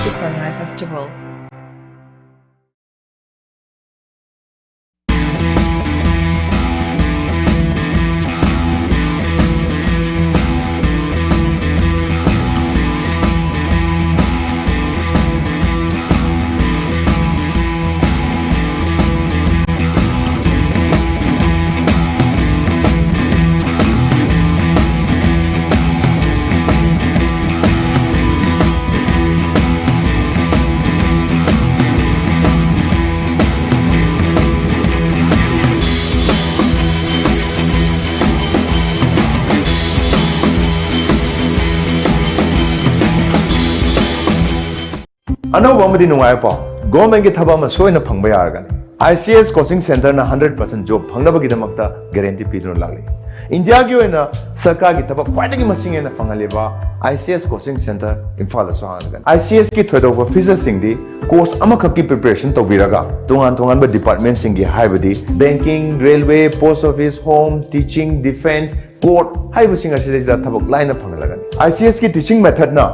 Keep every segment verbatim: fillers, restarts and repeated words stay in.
The Sendai Festival. ꯑꯅꯧꯕ ꯑꯃꯗꯤ ꯅꯨꯡꯉꯥꯏꯕ ꯄꯥꯎ, ꯒꯣꯔꯃꯦꯟꯒꯤ ꯊꯕꯛ ꯑꯃ ꯁꯣꯏꯅ ꯐꯪꯕ ꯌꯥꯔꯒꯅꯤ꯫ ꯑꯥꯏ ꯁꯤ ꯑꯦꯁ ꯀꯣꯆꯤꯡ ꯁꯦꯟꯇꯔꯅ ꯍꯟꯗ꯭ꯔꯦꯠ ꯄꯥꯔꯁꯦꯟ ꯖꯣꯕ ꯐꯪꯅꯕꯒꯤꯗꯃꯛꯇ ꯒꯦꯔꯦꯟꯇꯤ ꯄꯤꯗꯨꯅ ꯂꯥꯛꯂꯤ꯫ ꯏꯟꯗꯤꯌꯥꯒꯤ ꯑꯣꯏꯅ ꯁꯔꯀꯥꯔꯒꯤ ꯊꯕꯛ ꯈ꯭ꯋꯥꯏꯗꯒꯤ ꯃꯁꯤꯡ ꯍꯦꯟꯅ ꯐꯪꯍꯜꯂꯤꯕ I C S coaching centre ꯏꯝꯐꯥꯜꯗꯁꯨ ꯍꯥꯡꯂꯒꯅꯤ꯫ I C ꯑꯦꯁꯀꯤ ꯊꯣꯏꯗꯣꯛꯄ ꯐꯤꯆꯔꯁꯤꯡꯗꯤ ꯀꯣꯔꯁ ꯑꯃꯈꯛꯀꯤ ꯄ꯭ꯔꯤꯄꯦꯔꯦꯁꯟ ꯇꯧꯕꯤꯔꯒ ꯇꯣꯉꯥꯟ ꯇꯣꯉꯥꯟꯕ ꯗꯤꯄꯥꯔꯠꯃꯦꯟꯁꯤꯡꯒꯤ, ꯍꯥꯏꯕꯗꯤ banking, railway, post office, home, teaching, defence, court ꯍꯥꯏꯔꯤꯕꯁꯤꯡ ꯑꯁꯤꯗꯩꯁꯤꯗ ꯊꯕꯛ ꯂꯥꯏꯅ ꯐꯪꯍꯜꯂꯒꯅꯤ꯫ ꯑꯥꯏ ꯁꯤ ꯑꯦꯁꯀꯤ ꯇꯤꯆꯤꯡ ꯃꯦꯊꯠꯅ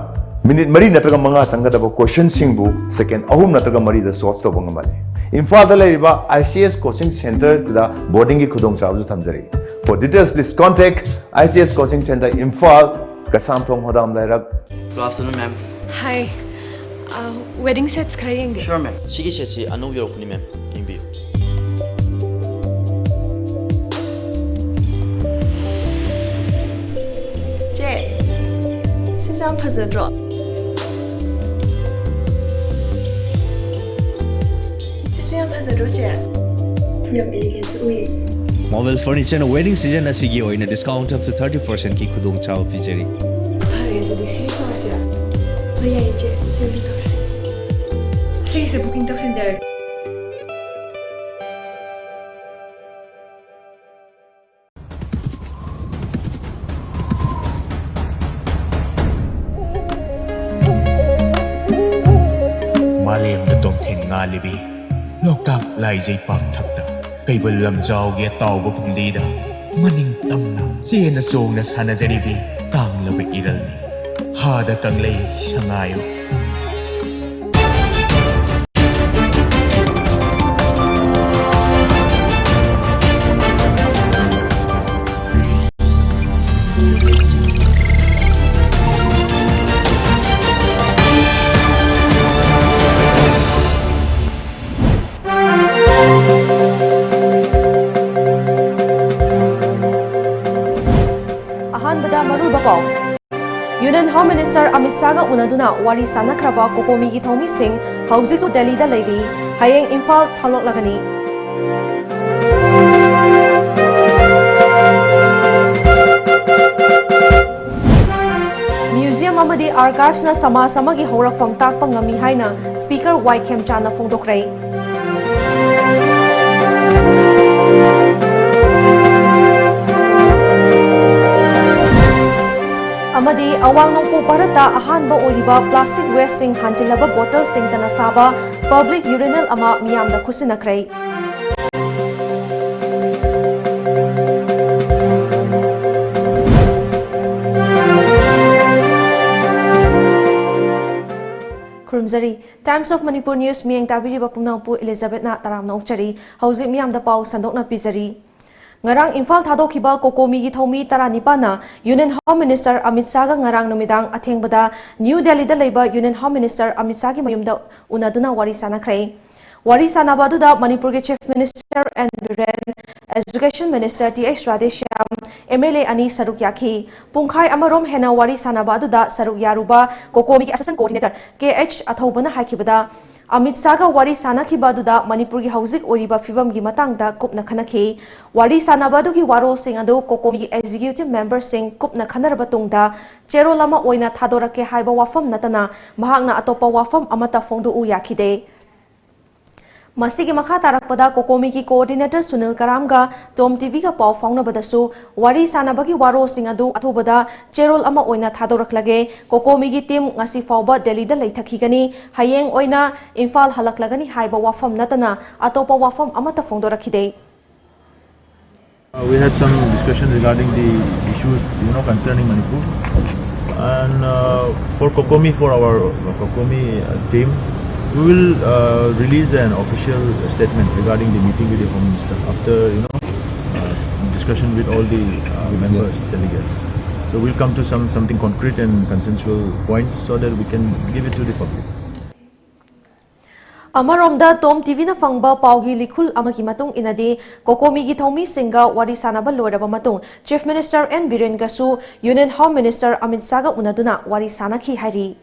ꯃꯤꯅꯤꯠ ꯃꯔꯤ ꯅꯠꯇ꯭ꯔꯒ ꯃꯉꯥ ꯆꯪꯒꯗꯕ ꯀꯣꯏꯁꯟꯁꯤꯡꯕꯨ ꯁꯦꯀꯦꯟ ꯑꯍꯨꯝ ꯅꯠꯇ꯭ꯔꯒ ꯃꯔꯤꯗ ꯁꯣꯜꯚ ꯇꯧꯕ ꯉꯝꯍꯜꯂꯤ꯫ ꯏꯝꯐꯥꯜꯗ ꯂꯩꯔꯤꯕ ꯑꯥꯏ ꯁꯤ ꯑꯦꯁ ꯀꯣꯆꯤꯡ ꯁꯦꯟꯇꯔꯗ ꯕꯣꯔꯗꯤꯡꯒꯤ ꯈꯨꯗꯣꯡꯆꯥꯕꯁꯨ ꯊꯝꯖꯔꯤ꯫ For details, please contact I C S Coaching Center Imphal, ꯀꯁꯥꯝꯊꯣꯡ ꯍꯣꯗꯥꯝ ꯂꯩꯔꯛ꯫ Good afternoon, ma'am. Hi. Uh, wedding sets ꯈꯔ ꯌꯦꯡꯒꯦ꯫ Sure, ma'am. ꯁꯤꯒꯤ ꯁꯦꯠꯁꯤ ꯑꯅꯧꯕ ꯌꯧꯔꯛꯄꯅꯤ, ma'am. ꯌꯦꯡꯕꯤꯌꯨ꯫ ꯆꯦ, ꯁꯤꯁꯦ ꯌꯥꯝ ꯐꯖꯗ꯭ꯔꯣ? ꯁꯤꯁꯦ ꯌꯥꯝ ꯐꯖꯗ꯭ꯔꯣ, ꯆꯦ? ꯌꯥꯝ elegant ꯁꯨ ꯎꯏ꯫ ꯃꯣꯕꯤꯜ ꯐꯔꯅꯤꯆꯔꯅ ꯋꯦꯗꯤꯡ ꯁꯤꯖꯟ ꯑꯁꯤꯒꯤ ꯑꯣꯏꯅ discount up to thirty percent ꯀꯤ ꯈꯨꯗꯣꯡꯆꯥꯕ ꯄꯤꯖꯔꯤ꯫ ꯐꯔꯦ, ꯑꯗꯨꯗꯤ ꯁꯤ ꯇꯧꯔꯁꯤꯔꯥ? ꯍꯣꯏ, ꯌꯥꯏꯌꯦ, ꯆꯦ꯫ ꯁꯤ ꯑꯣꯏꯅ ꯇꯧꯁꯤ꯫ ꯁꯤꯒꯤꯁꯦ booking ꯇꯧꯁꯤꯟꯖꯔꯒꯦ꯫ ꯃꯥꯂꯦꯝꯗ ꯇꯣꯝꯊꯤꯟ ꯉꯥꯜꯂꯤꯕꯤ ꯂꯣꯛꯇꯥꯛ ꯂꯥꯏꯖꯩ ꯄꯥꯛꯊꯛꯇ, ꯀꯩꯕꯨꯜ ꯂꯝꯖꯥꯎꯒꯤ ꯑꯇꯥꯎꯕ ꯐꯨꯝꯗꯤꯗ ꯃꯅꯤꯡ ꯇꯝꯅ ꯆꯦꯟꯅ ꯆꯣꯡꯅ ꯁꯥꯟꯅꯖꯔꯤꯕꯤ ꯇꯥꯡꯂꯕ ꯏꯔꯜꯅꯤ꯫ ꯍꯥꯗ ꯀꯪꯂꯩ ꯁꯉꯥꯏ Home Minister ꯑꯃꯤꯠ ꯁꯥꯍꯒ ꯎꯅꯗꯨꯅ ꯋꯥꯔꯤ ꯁꯥꯟꯅꯈ꯭ꯔꯕ ꯀꯣꯀꯣꯃꯤꯒꯤ ꯊꯧꯃꯤꯁꯤꯡ ꯍꯧꯖꯤꯛꯁꯨ ꯗꯦꯜꯂꯤꯗ ꯂꯩꯔꯤ꯫ ꯍꯌꯦꯡ ꯏꯝꯐꯥꯜ ꯊꯣꯛꯂꯛꯂꯒꯅꯤ꯫ ꯃ꯭ꯌꯨꯖꯤꯌꯝ ꯑꯃꯗꯤ ꯑꯥꯔꯀꯥꯏꯚꯁꯅ ꯁꯃꯥꯖ ꯑꯃꯒꯤ ꯍꯧꯔꯛꯐꯝ ꯇꯥꯛꯄ ꯉꯝꯃꯤ ꯍꯥꯏꯅ ꯁ꯭ꯄꯤꯀꯔ ꯋꯥꯏ ꯈꯦꯝꯆꯥꯟꯅ ꯐꯣꯡꯗꯣꯛꯈ꯭ꯔꯦ꯫ ꯑꯃꯗꯤ ꯑꯋꯥꯡ ꯅꯣꯡꯄꯣꯛ ꯚꯥꯔꯠꯇ ꯑꯍꯥꯟꯕ ꯑꯣꯏꯔꯤꯕ ꯄ꯭ꯂꯥꯁꯇꯤꯛ ꯋꯦꯁꯁꯤꯡ ꯍꯥꯟꯖꯤꯜꯂꯕ ꯕꯣꯇꯜꯁꯤꯡꯇꯅ ꯁꯥꯕ ꯄꯕ꯭ꯂꯤꯛ ꯌꯨꯔꯤꯅꯦꯜ ꯑꯃ ꯃꯤꯌꯥꯝꯗ ꯈꯨꯠꯁꯤꯟꯅꯈ꯭ꯔꯦ꯫ ꯈꯨꯔꯨꯝꯖꯔꯤ꯫ Times of Manipur News ꯃꯤꯠꯌꯦꯡ ꯇꯥꯕꯤꯔꯤꯕ ꯄꯨꯝꯅꯃꯛꯄꯨ ꯏꯂꯤꯖꯥꯕꯦꯠꯅ ꯇꯔꯥꯝꯅ ꯑꯣꯛꯆꯔꯤ꯫ ꯍꯧꯖꯤꯛ ꯃꯤꯌꯥꯝꯗ ꯄꯥꯎ ꯁꯟꯗꯣꯛꯅ ꯄꯤꯖꯔꯤ꯫ ꯉꯔꯥꯡ ꯏꯝꯐꯥꯜ ꯊꯥꯗꯣꯛꯈꯤꯕ ꯀꯣꯀꯣꯃꯤꯒꯤ ꯊꯧꯃꯤ ꯇꯔꯥꯅꯤꯄꯥꯟꯅ Union Home Minister ꯑꯃꯤꯠ ꯁꯥꯍꯒ ꯉꯔꯥꯡ ꯅꯨꯃꯤꯗꯥꯡ ꯑꯊꯦꯡꯕꯗ ꯅ꯭ꯌꯨ ꯗꯦꯜꯂꯤꯗ ꯂꯩꯕ Union Home Minister ꯑꯃꯤꯠ ꯁꯥꯍꯒꯤ ꯃꯌꯨꯝꯗ ꯎꯅꯗꯨꯅ ꯋꯥꯔꯤ ꯁꯥꯟꯅꯈ꯭ꯔꯦ꯫ ꯋꯥꯔꯤ ꯁꯥꯟꯅꯕ ꯑꯗꯨꯗ ꯃꯅꯤꯄꯨꯔꯒꯤ Chief Minister N Biren, Education Minister T H Radheshyam, M L A ꯑꯅꯤ ꯁꯔꯨꯛ ꯌꯥꯈꯤ꯫ ꯄꯨꯡꯈꯥꯏ ꯑꯃꯔꯣꯝ ꯍꯦꯟꯅ ꯋꯥꯔꯤ ꯁꯥꯟꯅꯕ ꯑꯗꯨꯗ ꯁꯔꯨꯛ ꯌꯥꯔꯨꯕ ꯀꯣꯀꯣꯃꯤꯒꯤ Assistant Coordinator ꯀꯦ ꯑꯩꯆ ꯑꯊꯧꯕꯅ ꯍꯥꯏꯈꯤꯕꯗ, ꯑꯃꯤꯠ ꯁꯥꯍꯒ ꯋꯥꯔꯤ ꯁꯥꯟꯅꯈꯤꯕ ꯑꯗꯨꯗ ꯃꯅꯤꯄꯨꯔꯒꯤ ꯍꯧꯖꯤꯛ ꯑꯣꯏꯔꯤꯕ ꯐꯤꯕꯝꯒꯤ ꯃꯇꯥꯡꯗ ꯀꯨꯞꯅ ꯈꯟꯅꯈꯤ꯫ ꯋꯥꯔꯤ ꯁꯥꯟꯅꯕ ꯑꯗꯨꯒꯤ ꯋꯥꯔꯣꯜꯁꯤꯡ ꯑꯗꯨ ꯀꯣꯀꯣꯃꯤꯒꯤ Executive Memberꯁꯤꯡ ꯀꯨꯞꯅ ꯈꯟꯅꯔꯕ ꯇꯨꯡꯗ ꯆꯦꯔꯣꯜ ꯑꯃ ꯑꯣꯏꯅ ꯊꯥꯗꯣꯔꯛꯀꯦ ꯍꯥꯏꯕ ꯋꯥꯐꯝ ꯅꯠꯇꯅ ꯃꯍꯥꯛꯅ ꯑꯇꯣꯞꯄ ꯋꯥꯐꯝ ꯑꯃꯠꯇ ꯐꯣꯡꯗꯣꯛꯎ ꯌꯥꯈꯤꯗꯦ꯫ ꯃꯁꯤꯒꯤ ꯃꯈꯥ ꯇꯥꯔꯛꯄꯗ ꯀꯣꯀꯣꯃꯤꯒꯤ Coordinator ꯁꯨꯅꯤꯜ ꯀꯔꯥꯝꯒ ꯇꯣꯝ ꯇꯤꯚꯤꯒ ꯄꯥꯎ ꯐꯥꯎꯅꯕꯗꯁꯨ ꯋꯥꯔꯤ ꯁꯥꯟꯅꯕꯒꯤ ꯋꯥꯔꯣꯜꯁꯤꯡ ꯑꯗꯨ ꯑꯊꯨꯕꯗ ꯆꯦꯔꯣꯜ ꯑꯃ ꯑꯣꯏꯅ ꯊꯥꯗꯣꯔꯛꯂꯒꯦ꯫ ꯀꯣꯀꯣꯃꯤꯒꯤ team ꯉꯁꯤ ꯐꯥꯎꯕ ꯗꯦꯜꯂꯤꯗ ꯂꯩꯊꯈꯤꯒꯅꯤ꯫ ꯍꯌꯦꯡ ꯑꯣꯏꯅ ꯏꯝꯐꯥꯜ ꯍꯜꯂꯛꯂꯒꯅꯤ ꯍꯥꯏꯕ ꯋꯥꯐꯝ ꯅꯠꯇꯅ ꯑꯇꯣꯞꯄ ꯋꯥꯐꯝ ꯑꯃꯠꯇ ꯐꯣꯡꯗꯣꯔꯛꯈꯤꯗꯦ꯫ Uh, we had some discussion regarding the issues, you know, concerning Manipur. And uh, for COCOMI, for our uh, COCOMI uh, team, we will uh, release an official statement regarding the meeting with the Home Minister after, you know, uh, discussion with all the uh, members, delegates. So we'll come to some something concrete and consensual points so that we can give it to the public. ꯑꯃꯔꯣꯝꯗ, ꯇꯣꯝ ꯇꯤꯚꯤꯅ ꯐꯪꯕ ꯄꯥꯎꯒꯤ ꯂꯤꯈꯨꯜ ꯑꯃꯒꯤ ꯃꯇꯨꯡ ꯏꯟꯅꯗꯤ, ꯀꯣꯀꯣꯃꯤꯒꯤ ꯊꯧꯃꯤꯁꯤꯡꯒ ꯋꯥꯔꯤ ꯁꯥꯅꯕ ꯂꯣꯏꯔꯕ ꯃꯇꯨꯡ, Chief Minister N ꯕꯤꯔꯦꯟꯒꯁꯨ Union Home Minister ꯑꯃꯤꯠ ꯁꯥꯍꯒ ꯎꯅꯗꯨꯅ ꯋꯥꯔꯤ ꯁꯥꯅꯈꯤ ꯍꯥꯏꯔꯤ꯫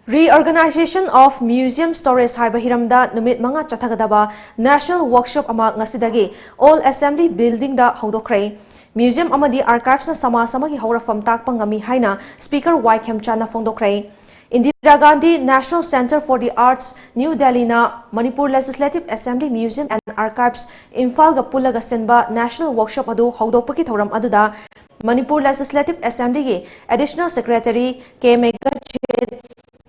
Reorganization of Museum Storage ꯍꯥꯏꯕ ꯍꯤꯔꯝꯗ ꯅꯨꯃꯤꯠ ꯃꯉꯥ ꯆꯠꯊꯒꯗꯕ National Workshop ꯑꯃ ꯉꯁꯤꯗꯒꯤ Old Assembly Buildingꯗ ꯍꯧꯗꯣꯛꯈ꯭ꯔꯦ꯫ Museum ꯑꯃꯗꯤ Archivesꯅ ꯁꯃꯥꯖ ꯑꯃꯒꯤ ꯍꯧꯔꯛꯐꯝ ꯇꯥꯛꯄ ꯉꯝꯃꯤ ꯍꯥꯏꯅ Speaker Y ꯈꯦꯝꯆꯥꯟꯅ ꯐꯣꯡꯗꯣꯛꯈ꯭ꯔꯦ꯫ Indira Gandhi National Centre for the Arts, New Delhiꯅ Manipur Legislative Assembly Museum and Archives, ꯏꯝꯐꯥꯜꯒ ꯄꯨꯜꯂꯒ ꯁꯤꯟꯕ National Workshop ꯑꯗꯨ ꯍꯧꯗꯣꯛꯄꯒꯤ ꯊꯧꯔꯝ ꯑꯗꯨꯗ Manipur Legislative Assemblyꯒꯤ Additional Secretary K ꯃꯦꯘꯥꯖꯤꯠ,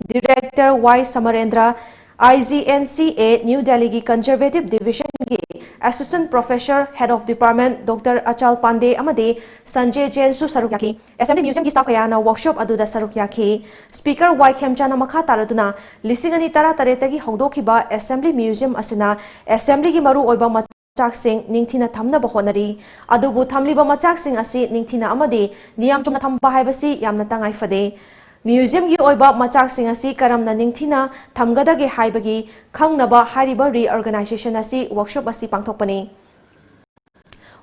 Director Y ꯁꯃꯔꯦꯟꯗ꯭ꯔ, IGNCA New Delhiꯒꯤ Conservative Divisionꯒꯤ Assistant Professor, Head of Department Doctor ꯑꯆꯥꯜ ꯄꯥꯟꯗꯦ ꯑꯃꯗꯤ ꯁꯟꯖꯦ ꯖꯦꯟꯁꯨ ꯁꯔꯨꯛ ꯌꯥꯈꯤ꯫ Assembly Museumꯒꯤ staff ꯀꯌꯥꯅ workshop ꯑꯗꯨꯗ ꯁꯔꯨꯛ ꯌꯥꯈꯤ꯫ Speaker ꯋꯥꯏ ꯈꯦꯝꯆꯥꯟꯅ ꯃꯈꯥ ꯇꯥꯔꯗꯨꯅ, ꯂꯤꯁꯤꯡ ꯑꯅꯤ ꯇꯔꯥ ꯇꯔꯦꯠꯇꯒꯤ ꯍꯧꯗꯣꯛꯈꯤꯕ Assembly Museum ꯑꯁꯤꯅ Assemblyꯒꯤ ꯃꯔꯨꯑꯣꯏꯕ ꯃꯆꯥꯛꯁꯤꯡ ꯅꯤꯡꯊꯤꯅ ꯊꯝꯅꯕ ꯍꯣꯠꯅꯔꯤ꯫ ꯑꯗꯨꯕꯨ ꯊꯝꯂꯤꯕ ꯃꯆꯥꯛꯁꯤꯡ ꯑꯁꯤ ꯅꯤꯡꯊꯤꯅ ꯑꯃꯗꯤ ꯅꯤꯌꯝ ꯆꯨꯝꯅ ꯊꯝꯕ ꯍꯥꯏꯕꯁꯤ ꯌꯥꯝꯅ ꯇꯉꯥꯏ ꯐꯗꯦ꯫ Museumꯒꯤ ꯑꯣꯏꯕ ꯃꯆꯥꯛꯁꯤꯡ ꯑꯁꯤ ꯀꯔꯝꯅ ꯅꯤꯡꯊꯤꯅ ꯊꯝꯒꯗꯒꯦ ꯍꯥꯏꯕꯒꯤ ꯈꯪꯅꯕ ꯍꯥꯏꯔꯤꯕ reorganization ꯑꯁꯤ workshop ꯑꯁꯤ ꯄꯥꯡꯊꯣꯛꯄꯅꯤ꯫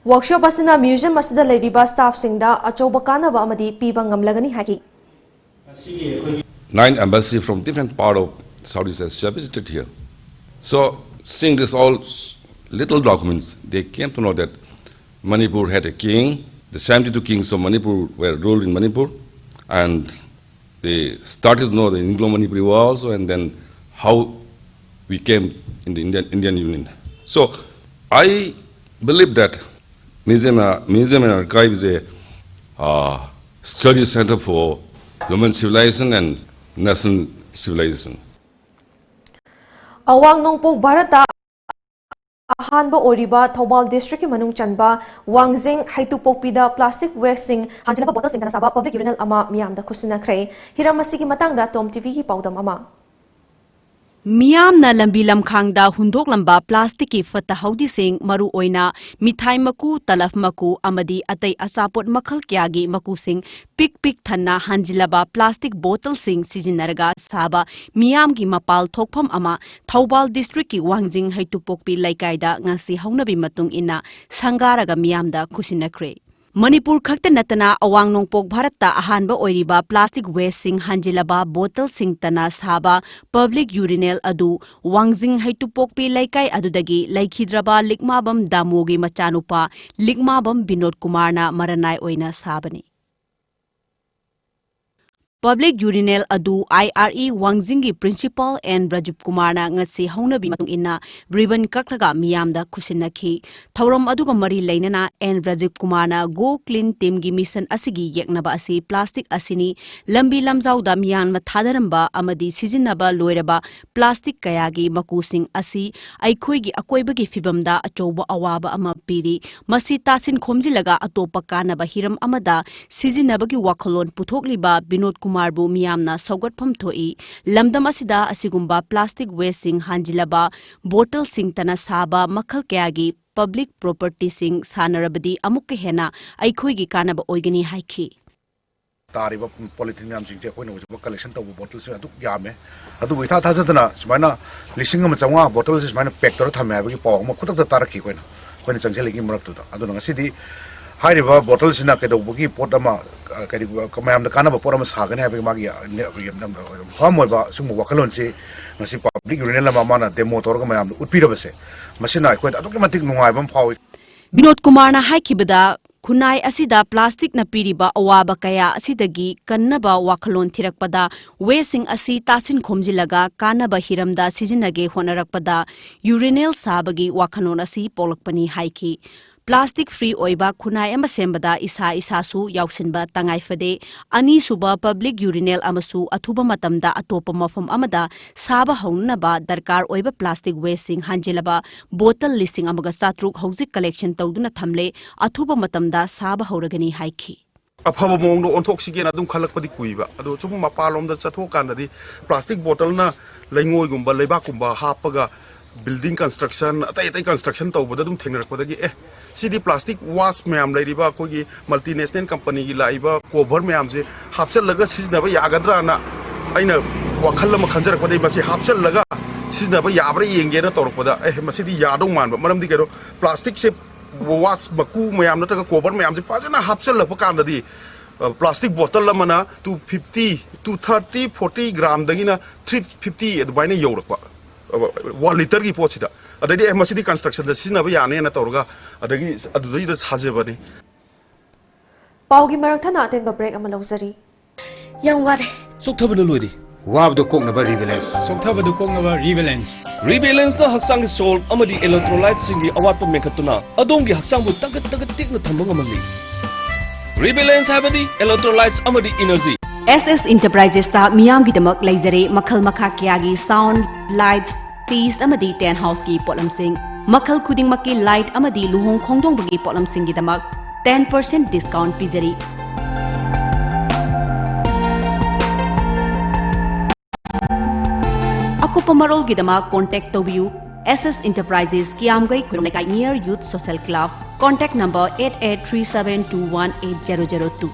Workshop ꯑꯁꯤꯅ museum ꯑꯁꯤꯗ ꯂꯩꯔꯤꯕ staffꯁꯤꯡꯗ ꯑꯆꯧꯕ ꯀꯥꯟꯅꯕ ꯑꯃꯗꯤ ꯄꯤꯕ ꯉꯝꯂꯒꯅꯤ ꯍꯥꯏꯈꯤ꯫ Nine embassy from different part of Southeast Asia visited here. So, seeing this all s- little documents, they came to know that Manipur had a king. The seventy-two kings of Manipur were ruled in Manipur, and they started to know the Anglo-Manipuri War also, and then how we came in the Indian, Indian Union. So, I believe that museum, uh, museum and archive is a uh, study center for human civilization and national civilization. ꯑꯋꯥꯡ ꯅꯣꯡꯄꯣꯛ ꯚꯥꯔꯠꯇ ꯑꯍꯥꯟꯕ ꯑꯣꯏꯔꯤꯕ ꯊꯧꯕꯥꯜ districtꯀꯤ ꯃꯅꯨꯡ ꯆꯟꯕ ꯋꯥꯡꯖꯤꯡ ꯍꯩꯇꯨꯄꯣꯛꯄꯤꯗ plastic wasteꯁꯤꯡ ꯍꯥꯟꯖꯤꯜꯂꯕ bottleꯁꯤꯡꯗꯅ ꯁꯥꯕ public urinal ꯑꯃ ꯃꯤꯌꯥꯝꯗ ꯈꯨꯠꯁꯤꯟꯅꯈ꯭ꯔꯦ꯫ ꯍꯤꯔꯝ ꯑꯁꯤꯒꯤ ꯃꯇꯥꯡꯗ ꯇꯣꯝ ꯇꯤꯚꯤꯒꯤ ꯄꯥꯎꯗꯝ ꯑꯃ꯫ ꯃꯤꯌꯥꯝꯅ ꯂꯝꯕꯤ ꯂꯝꯈꯥꯡꯗ ꯍꯨꯟꯗꯣꯛꯂꯝꯕ ꯄ꯭ꯂꯥꯁꯇꯤꯛꯀꯤ ꯐꯠꯇ ꯍꯥꯎꯗꯤꯁꯤꯡ, ꯃꯔꯨꯑꯣꯏꯅ ꯃꯤꯊꯥꯏ ꯃꯀꯨ, ꯇꯂꯐ ꯃꯀꯨ ꯑꯃꯗꯤ ꯑꯇꯩ ꯑꯆꯥꯄꯣꯠ ꯃꯈꯜ ꯀꯌꯥꯒꯤ ꯃꯀꯨꯁꯤꯡ ꯄꯤꯛ ꯄꯤꯛ ꯊꯟꯅ ꯍꯥꯟꯖꯤꯜꯂꯕ ꯄ꯭ꯂꯥꯁꯇꯤꯛ ꯕꯣꯇꯜꯁꯤꯡ ꯁꯤꯖꯤꯟꯅꯔꯒ ꯁꯥꯕ ꯃꯤꯌꯥꯝꯒꯤ ꯃꯄꯥꯜ ꯊꯣꯛꯐꯝ ꯑꯃ ꯊꯧꯕꯥꯜ ꯗꯤꯁꯇ꯭ꯔꯤꯛꯀꯤ ꯋꯥꯡꯖꯤꯡ ꯍꯩꯇꯨꯄꯣꯛꯄꯤ ꯂꯩꯀꯥꯏꯗ ꯉꯁꯤ ꯍꯧꯅꯕꯤ ꯃꯇꯨꯡ ꯏꯟꯅ ꯁꯪꯒꯥꯔꯒ ꯃꯤꯌꯥꯝꯗ ꯈꯨꯠꯁꯤꯟꯅꯈ꯭ꯔꯦ꯫ ꯃꯅꯤꯄꯨꯔ ꯈꯛꯇ ꯅꯠꯇꯅ ꯑꯋꯥꯡ ꯅꯣꯡꯄꯣꯛ ꯚꯥꯔꯠꯇ ꯑꯍꯥꯟꯕ ꯑꯣꯏꯔꯤꯕ ꯄ꯭ꯂꯥꯁꯇꯤꯛ ꯋꯦꯁꯁꯤꯡ ꯍꯥꯟꯖꯤꯜꯂꯕ ꯕꯣꯇꯜꯁꯤꯡꯇꯅ ꯁꯥꯕ ꯄꯕ꯭ꯂꯤꯛ ꯌꯨꯔꯤꯅꯦꯜ ꯑꯗꯨ ꯋꯥꯡꯖꯤꯡ ꯍꯩꯇꯨꯄꯣꯛꯄꯤ ꯂꯩꯀꯥꯏ ꯑꯗꯨꯗꯒꯤ ꯂꯩꯈꯤꯗ꯭ꯔꯕ ꯂꯤꯛꯃꯥꯕꯝ ꯗꯥꯃꯣꯒꯤ ꯃꯆꯥꯅꯨꯄꯥ ꯂꯤꯛꯃꯥꯕꯝ ꯕꯤꯅꯣꯗ ꯀꯨꯃꯥꯔꯅ ꯃꯔꯅꯥꯏ ꯑꯣꯏꯅ ꯁꯥꯕꯅꯤ꯫ ꯄꯕ꯭ꯂꯤꯛ ꯌꯨꯔꯤꯅꯦꯜ ꯑꯗꯨ ꯑꯥꯏ R E ꯋꯥꯡꯖꯤꯡꯒꯤ principal and Rajiv ꯀꯨꯃꯥꯔꯅ ꯉꯁꯤ ꯍꯧꯅꯕꯤ ꯃꯇꯨꯡ ꯏꯟꯅ ꯔꯤꯕꯟ ꯀꯛꯂꯒ ꯃꯤꯌꯥꯝꯗ ꯈꯨꯠꯁꯤꯟꯅꯈꯤ꯫ ꯊꯧꯔꯝ ꯑꯗꯨꯒ ꯃꯔꯤ ꯂꯩꯅꯅ ꯑꯦꯟ ꯔꯥꯖꯤꯕ ꯀꯨꯃꯥꯔꯅ ꯒꯣ ꯀ꯭ꯂꯤꯟ ꯇꯤꯝꯒꯤ ꯃꯤꯁꯟ ꯑꯁꯤꯒꯤ ꯌꯦꯛꯅꯕ ꯑꯁꯤ ꯄ꯭ꯂꯥꯁꯇꯤꯛ ꯑꯁꯤꯅꯤ꯫ ꯂꯝꯕꯤ ꯂꯝꯖꯥꯎꯗ ꯃꯤꯌꯥꯝꯅ ꯊꯥꯗꯔꯝꯕ ꯑꯃꯗꯤ ꯁꯤꯖꯤꯟꯅꯕ ꯂꯣꯏꯔꯕ ꯄ꯭ꯂꯥꯁꯇꯤꯛ ꯀꯌꯥꯒꯤ ꯃꯀꯨꯁꯤꯡ ꯑꯁꯤ ꯑꯩꯈꯣꯏꯒꯤ ꯑꯀꯣꯏꯕꯒꯤ ꯐꯤꯕꯝꯗ ꯑꯆꯧꯕ ꯑꯋꯥꯕ ꯑꯃ ꯄꯤꯔꯤ꯫ ꯃꯁꯤ ꯇꯥꯁꯤꯟ ꯈꯣꯝꯖꯤꯜꯂꯒ ꯑꯇꯣꯞꯄ ꯀꯥꯟꯅꯕ ꯍꯤꯔꯝ ꯑꯃꯗ ꯁꯤꯖꯤꯟꯅꯕꯒꯤ ꯋꯥꯈꯜꯂꯣꯟ ꯄꯨꯊꯣꯛꯂꯤꯕ ꯕꯤꯅꯣꯗ ꯀꯨꯃꯥꯔꯕꯨ ꯃꯤꯌꯥꯝꯅ ꯁꯧꯒꯠꯐꯝ ꯊꯣꯛꯏ꯫ ꯂꯝꯗꯝ ꯑꯁꯤꯗ ꯑꯁꯤꯒꯨꯝꯕ ꯄ꯭ꯂꯥꯁꯇꯤꯛ ꯋꯦꯁꯁꯤꯡ ꯍꯥꯟꯖꯤꯜꯂꯕ ꯕꯣꯇꯜꯁꯤꯡꯇꯅ ꯁꯥꯕ ꯃꯈꯜ ꯀꯌꯥꯒꯤ ꯄꯕ꯭ꯂꯤꯛ ꯄ꯭ꯔꯣꯄꯔꯇꯤꯁꯤꯡ ꯁꯥꯟꯅꯔꯕꯗꯤ ꯑꯃꯨꯛꯀ ꯍꯦꯟꯅ ꯑꯩꯈꯣꯏꯒꯤ ꯀꯥꯟꯅꯕ ꯑꯣꯏꯒꯅꯤ ꯍꯥꯏꯈꯤ꯫ ꯇꯥꯔꯤꯕ ꯄꯣꯂꯤꯊꯤꯟ ꯃꯌꯥꯝꯁꯤꯡꯁꯦ ꯑꯩꯈꯣꯏꯅ ꯍꯧꯖꯤꯛꯐꯥꯎ ꯀꯂꯦꯛꯁꯟ ꯇꯧꯕ ꯕꯣꯇꯜꯁꯦ ꯑꯗꯨꯛ ꯌꯥꯝꯃꯦ꯫ ꯑꯗꯨꯕꯨ ꯏꯊꯥ ꯊꯥꯖꯗꯅ ꯁꯨꯃꯥꯏꯅ ꯂꯤꯁꯤꯡ ꯑꯃ ꯆꯥꯝꯃꯉꯥ ꯕꯣꯇꯜꯁꯦ ꯁꯨꯃꯥꯏꯅ ꯄꯦꯛ ꯇꯧꯔ ꯊꯝꯃꯦ ꯍꯥꯏꯕꯒꯤ ꯄꯥꯎ ꯑꯃ ꯈꯨꯗꯛꯇ ꯇꯥꯔꯛꯈꯤ ꯑꯩꯈꯣꯏꯅ, ꯑꯩꯈꯣꯏꯅ ꯆꯪꯁꯤꯜꯂꯤꯉꯩ ꯃꯔꯛꯇꯨꯗ꯫ ꯑꯗꯨꯅ ꯉꯁꯤꯗꯤ ꯍꯥꯏꯔꯤꯕ ꯕꯣꯇꯜꯁꯤꯅ ꯀꯩꯗꯧꯕꯒꯤ ꯄꯣꯠ ꯑꯃ, ꯑ, ꯀꯔꯤ, ꯃꯌꯥꯝꯗ ꯀꯥꯟꯅꯕ ꯄꯣꯠ ꯑꯃ ꯁꯥꯒꯅꯤ ꯍꯥꯏꯕꯒꯤ ꯃꯥꯒꯤ, ꯑ, ꯐꯥꯔꯝ ꯑꯣꯏꯕ ꯁꯤꯒꯨꯝꯕ ꯋꯥꯈꯜꯂꯣꯟꯁꯤ ꯉꯁꯤ ꯄꯕ꯭ꯂꯤꯛ ꯌꯨꯔꯤꯅꯦꯜ ꯑꯃ ꯃꯥꯅ ꯗꯦꯃꯣ ꯇꯧꯔꯒ ꯃꯌꯥꯝꯗ ꯎꯠꯄꯤꯔꯕꯁꯦ, ꯃꯁꯤꯅ ꯑꯩꯈꯣꯏꯗ ꯑꯗꯨꯛꯀꯤ ꯃꯇꯤꯛ ꯅꯨꯡꯉꯥꯏꯕ ꯑꯃ ꯐꯥꯎꯏ꯫ ꯕꯤꯅꯣꯗ ꯀꯨꯃꯥꯔꯅ ꯍꯥꯏꯈꯤꯕꯗ, ꯈꯨꯟꯅꯥꯏ ꯑꯁꯤꯗ ꯄ꯭ꯂꯥꯁꯇꯤꯛꯅ ꯄꯤꯔꯤꯕ ꯑꯋꯥꯕ ꯀꯌꯥ ꯑꯁꯤꯗꯒꯤ ꯀꯟꯅꯕ ꯋꯥꯈꯜꯂꯣꯟ ꯊꯤꯔꯛꯄꯗ, ꯋꯦꯁꯁꯤꯡ ꯑꯁꯤ ꯇꯥꯁꯤꯟ ꯈꯣꯝꯖꯤꯜꯂꯒ ꯀꯥꯟꯅꯕ ꯍꯤꯔꯝꯗ ꯁꯤꯖꯤꯟꯅꯒꯦ ꯍꯣꯠꯅꯔꯛꯄꯗ ꯌꯨꯔꯤꯅꯦꯜ ꯁꯥꯕꯒꯤ ꯋꯥꯈꯜꯂꯣꯟ ꯑꯁꯤ ꯄꯣꯛꯂꯛꯄꯅꯤ ꯍꯥꯏꯈꯤ꯫ ꯄ꯭ꯂꯥꯁꯇꯤꯛ ꯐ꯭ꯔꯤ ꯑꯣꯏꯕ ꯈꯨꯟꯅꯥꯏ ꯑꯃ ꯁꯦꯝꯕꯗ ꯏꯁꯥ ꯏꯁꯥꯁꯨ ꯌꯥꯎꯁꯤꯟꯕ ꯇꯉꯥꯏ ꯐꯗꯦ꯫ ꯑꯅꯤꯁꯨꯕ ꯄꯕ꯭ꯂꯤꯛ ꯌꯨꯔꯤꯅꯦꯜ ꯑꯃꯁꯨ ꯑꯊꯨꯕ ꯃꯇꯝꯗ ꯑꯇꯣꯞꯄ ꯃꯐꯝ ꯑꯃꯗ ꯁꯥꯕ ꯍꯧꯅꯅꯕ ꯗꯔꯀꯥꯔ ꯑꯣꯏꯕ ꯄ꯭ꯂꯥꯁꯇꯤꯛ ꯋꯦꯁꯁꯤꯡ ꯍꯥꯟꯖꯤꯜꯂꯕ ꯕꯣꯇꯜ ꯂꯤꯁꯤꯡ ꯑꯃꯒ ꯆꯥꯇ꯭ꯔꯨꯛ ꯍꯧꯖꯤꯛ ꯀꯂꯦꯛꯁꯟ ꯇꯧꯗꯨꯅ ꯊꯝꯂꯦ꯫ ꯑꯊꯨꯕ ꯃꯇꯝꯗ ꯁꯥꯕ ꯍꯧꯔꯒꯅꯤ ꯍꯥꯏꯈꯤ꯫ ꯑꯐꯕ ꯃꯑꯣꯡꯗ ꯑꯣꯟꯊꯣꯛꯁꯤꯒꯦꯅ ꯑꯗꯨꯝ ꯈꯜꯂꯛꯄꯗꯤ ꯀꯨꯏꯕ꯫ ꯑꯗꯣ ꯁꯨꯝ ꯃꯄꯥꯟꯂꯣꯝꯗ ꯆꯠꯊꯣꯛꯑꯀꯥꯟꯗꯗꯤ plastic bottleꯅ ꯂꯩꯉꯣꯏꯒꯨꯝꯕ, ꯂꯩꯕꯥꯛꯀꯨꯝꯕ ꯍꯥꯞꯄꯒ building construction, ꯑꯇꯩ ꯑꯇꯩ construction ꯇꯧꯕꯗ ꯑꯗꯨꯝ ꯊꯦꯡꯅꯔꯛꯄꯗꯒꯤ, ꯑꯦ, ꯁꯤꯗꯤ plastic waste ꯃꯌꯥꯝ ꯂꯩꯔꯤꯕ ꯑꯩꯈꯣꯏꯒꯤ multinational companyꯒꯤ ꯂꯥꯛꯏꯕ cover ꯃꯌꯥꯝꯁꯦ ꯍꯥꯞꯆꯤꯜꯂꯒ ꯁꯤꯖꯤꯟꯅꯕ ꯌꯥꯒꯗ꯭ꯔꯥꯅ ꯑꯩꯅ ꯋꯥꯈꯜ ꯑꯃ ꯈꯟꯖꯔꯛꯄꯗꯒꯤ ꯃꯁꯤ ꯍꯥꯞꯆꯤꯜꯂꯒ ꯁꯤꯖꯤꯟꯅꯕ ꯌꯥꯕ꯭ꯔꯥ ꯌꯦꯡꯒꯦꯅ ꯇꯧꯔꯛꯄꯗ, ꯑꯦ, ꯃꯁꯤꯗꯤ ꯌꯥꯗꯧ ꯃꯥꯟꯕ꯫ ꯃꯔꯝꯗꯤ ꯀꯩꯅꯣ, plasticꯁꯦ, waste ꯃꯀꯨ ꯃꯌꯥꯝ ꯅꯠꯇ꯭ꯔꯒ cover ꯃꯌꯥꯝꯁꯦ ꯐꯖꯅ ꯍꯥꯞꯆꯤꯜꯂꯛꯄ ꯀꯥꯟꯗꯗꯤ, ꯑ, plastic bottle ꯑꯃꯅ two fifty, two thirty, forty gramꯗꯒꯤꯅ three fifty ꯑꯗꯨꯃꯥꯏꯅ ꯌꯧꯔꯛꯄ, ꯑ, one litreꯒꯤ ꯄꯣꯠꯁꯤꯗ꯫ ꯑꯗꯩꯗꯤ, ꯑꯦ, ꯃꯁꯤꯗꯤ constructionꯗ ꯁꯤꯖꯤꯟꯅꯕ ꯌꯥꯅꯦꯅ ꯇꯧꯔꯒ, ꯑꯗꯒꯤ ꯑꯗꯨꯗꯩꯗ ꯁꯥꯖꯕꯅꯤ꯫ ꯄꯥꯎꯒꯤ ꯃꯔꯛ ꯊꯠꯅ ꯑꯇꯦꯟꯕ break ꯑꯃ ꯂꯧꯖꯔꯤ꯫ ꯌꯥꯝ ꯋꯥꯔꯦ꯫ ꯆꯣꯛꯊꯕꯅ ꯂꯣꯏꯔꯦ꯫ ꯋꯥꯕꯗꯣ ꯀꯣꯛꯅꯕ Rebalance꯫ ꯆꯣꯛꯊꯕꯗꯨ ꯀꯣꯛꯅꯕ Rebalance꯫ Rebalanceꯅ ꯍꯛꯆꯥꯡꯒꯤ salt ꯑꯃꯗꯤ electrolyteꯁꯤꯡꯒꯤ ꯑꯋꯥꯠꯄ ꯃꯦꯟꯈꯠꯇꯨꯅ ꯑꯗꯣꯝꯒꯤ ꯍꯛꯆꯥꯡꯕꯨ ꯇꯒꯠ ꯇꯒꯠ ꯇꯦꯛꯅ ꯊꯝꯕ ꯉꯝꯍꯜꯂꯤ꯫ Rebalance ꯍꯥꯏꯕꯗꯤ electrolytes ꯑꯃꯗꯤ energy꯫ S S Enterprisesꯇ ꯃꯤꯌꯥꯝꯒꯤꯗꯃꯛ ꯂꯩꯖꯔꯦ ꯃꯈꯜ ꯃꯈꯥ ꯀꯌꯥꯒꯤ sound, lights, teas ꯑꯃꯗꯤ tent houseꯀꯤ ꯄꯣꯠꯂꯝꯁꯤꯡ꯫ ꯃꯈꯜ ꯈꯨꯗꯤꯡꯃꯛꯀꯤ light ꯑꯃꯗꯤ ꯂꯨꯍꯣꯡ ꯈꯣꯡꯗꯣꯡꯕꯒꯤ ꯄꯣꯠꯂꯝꯁꯤꯡꯒꯤꯗꯃꯛ ten percent discount ꯄꯤꯖꯔꯤ꯫ ꯑꯀꯨꯞꯄ ꯃꯔꯣꯜꯒꯤꯗꯃꯛ contact ꯇꯧꯕꯤꯌꯨ꯫ S S Enterprises, ꯀꯤꯌꯥꯝꯒꯩ ꯈꯨꯔꯨꯝ ꯂꯩꯀꯥꯏ, near Youth Social Club, contact number eight eight three seven two one eight zero zero two.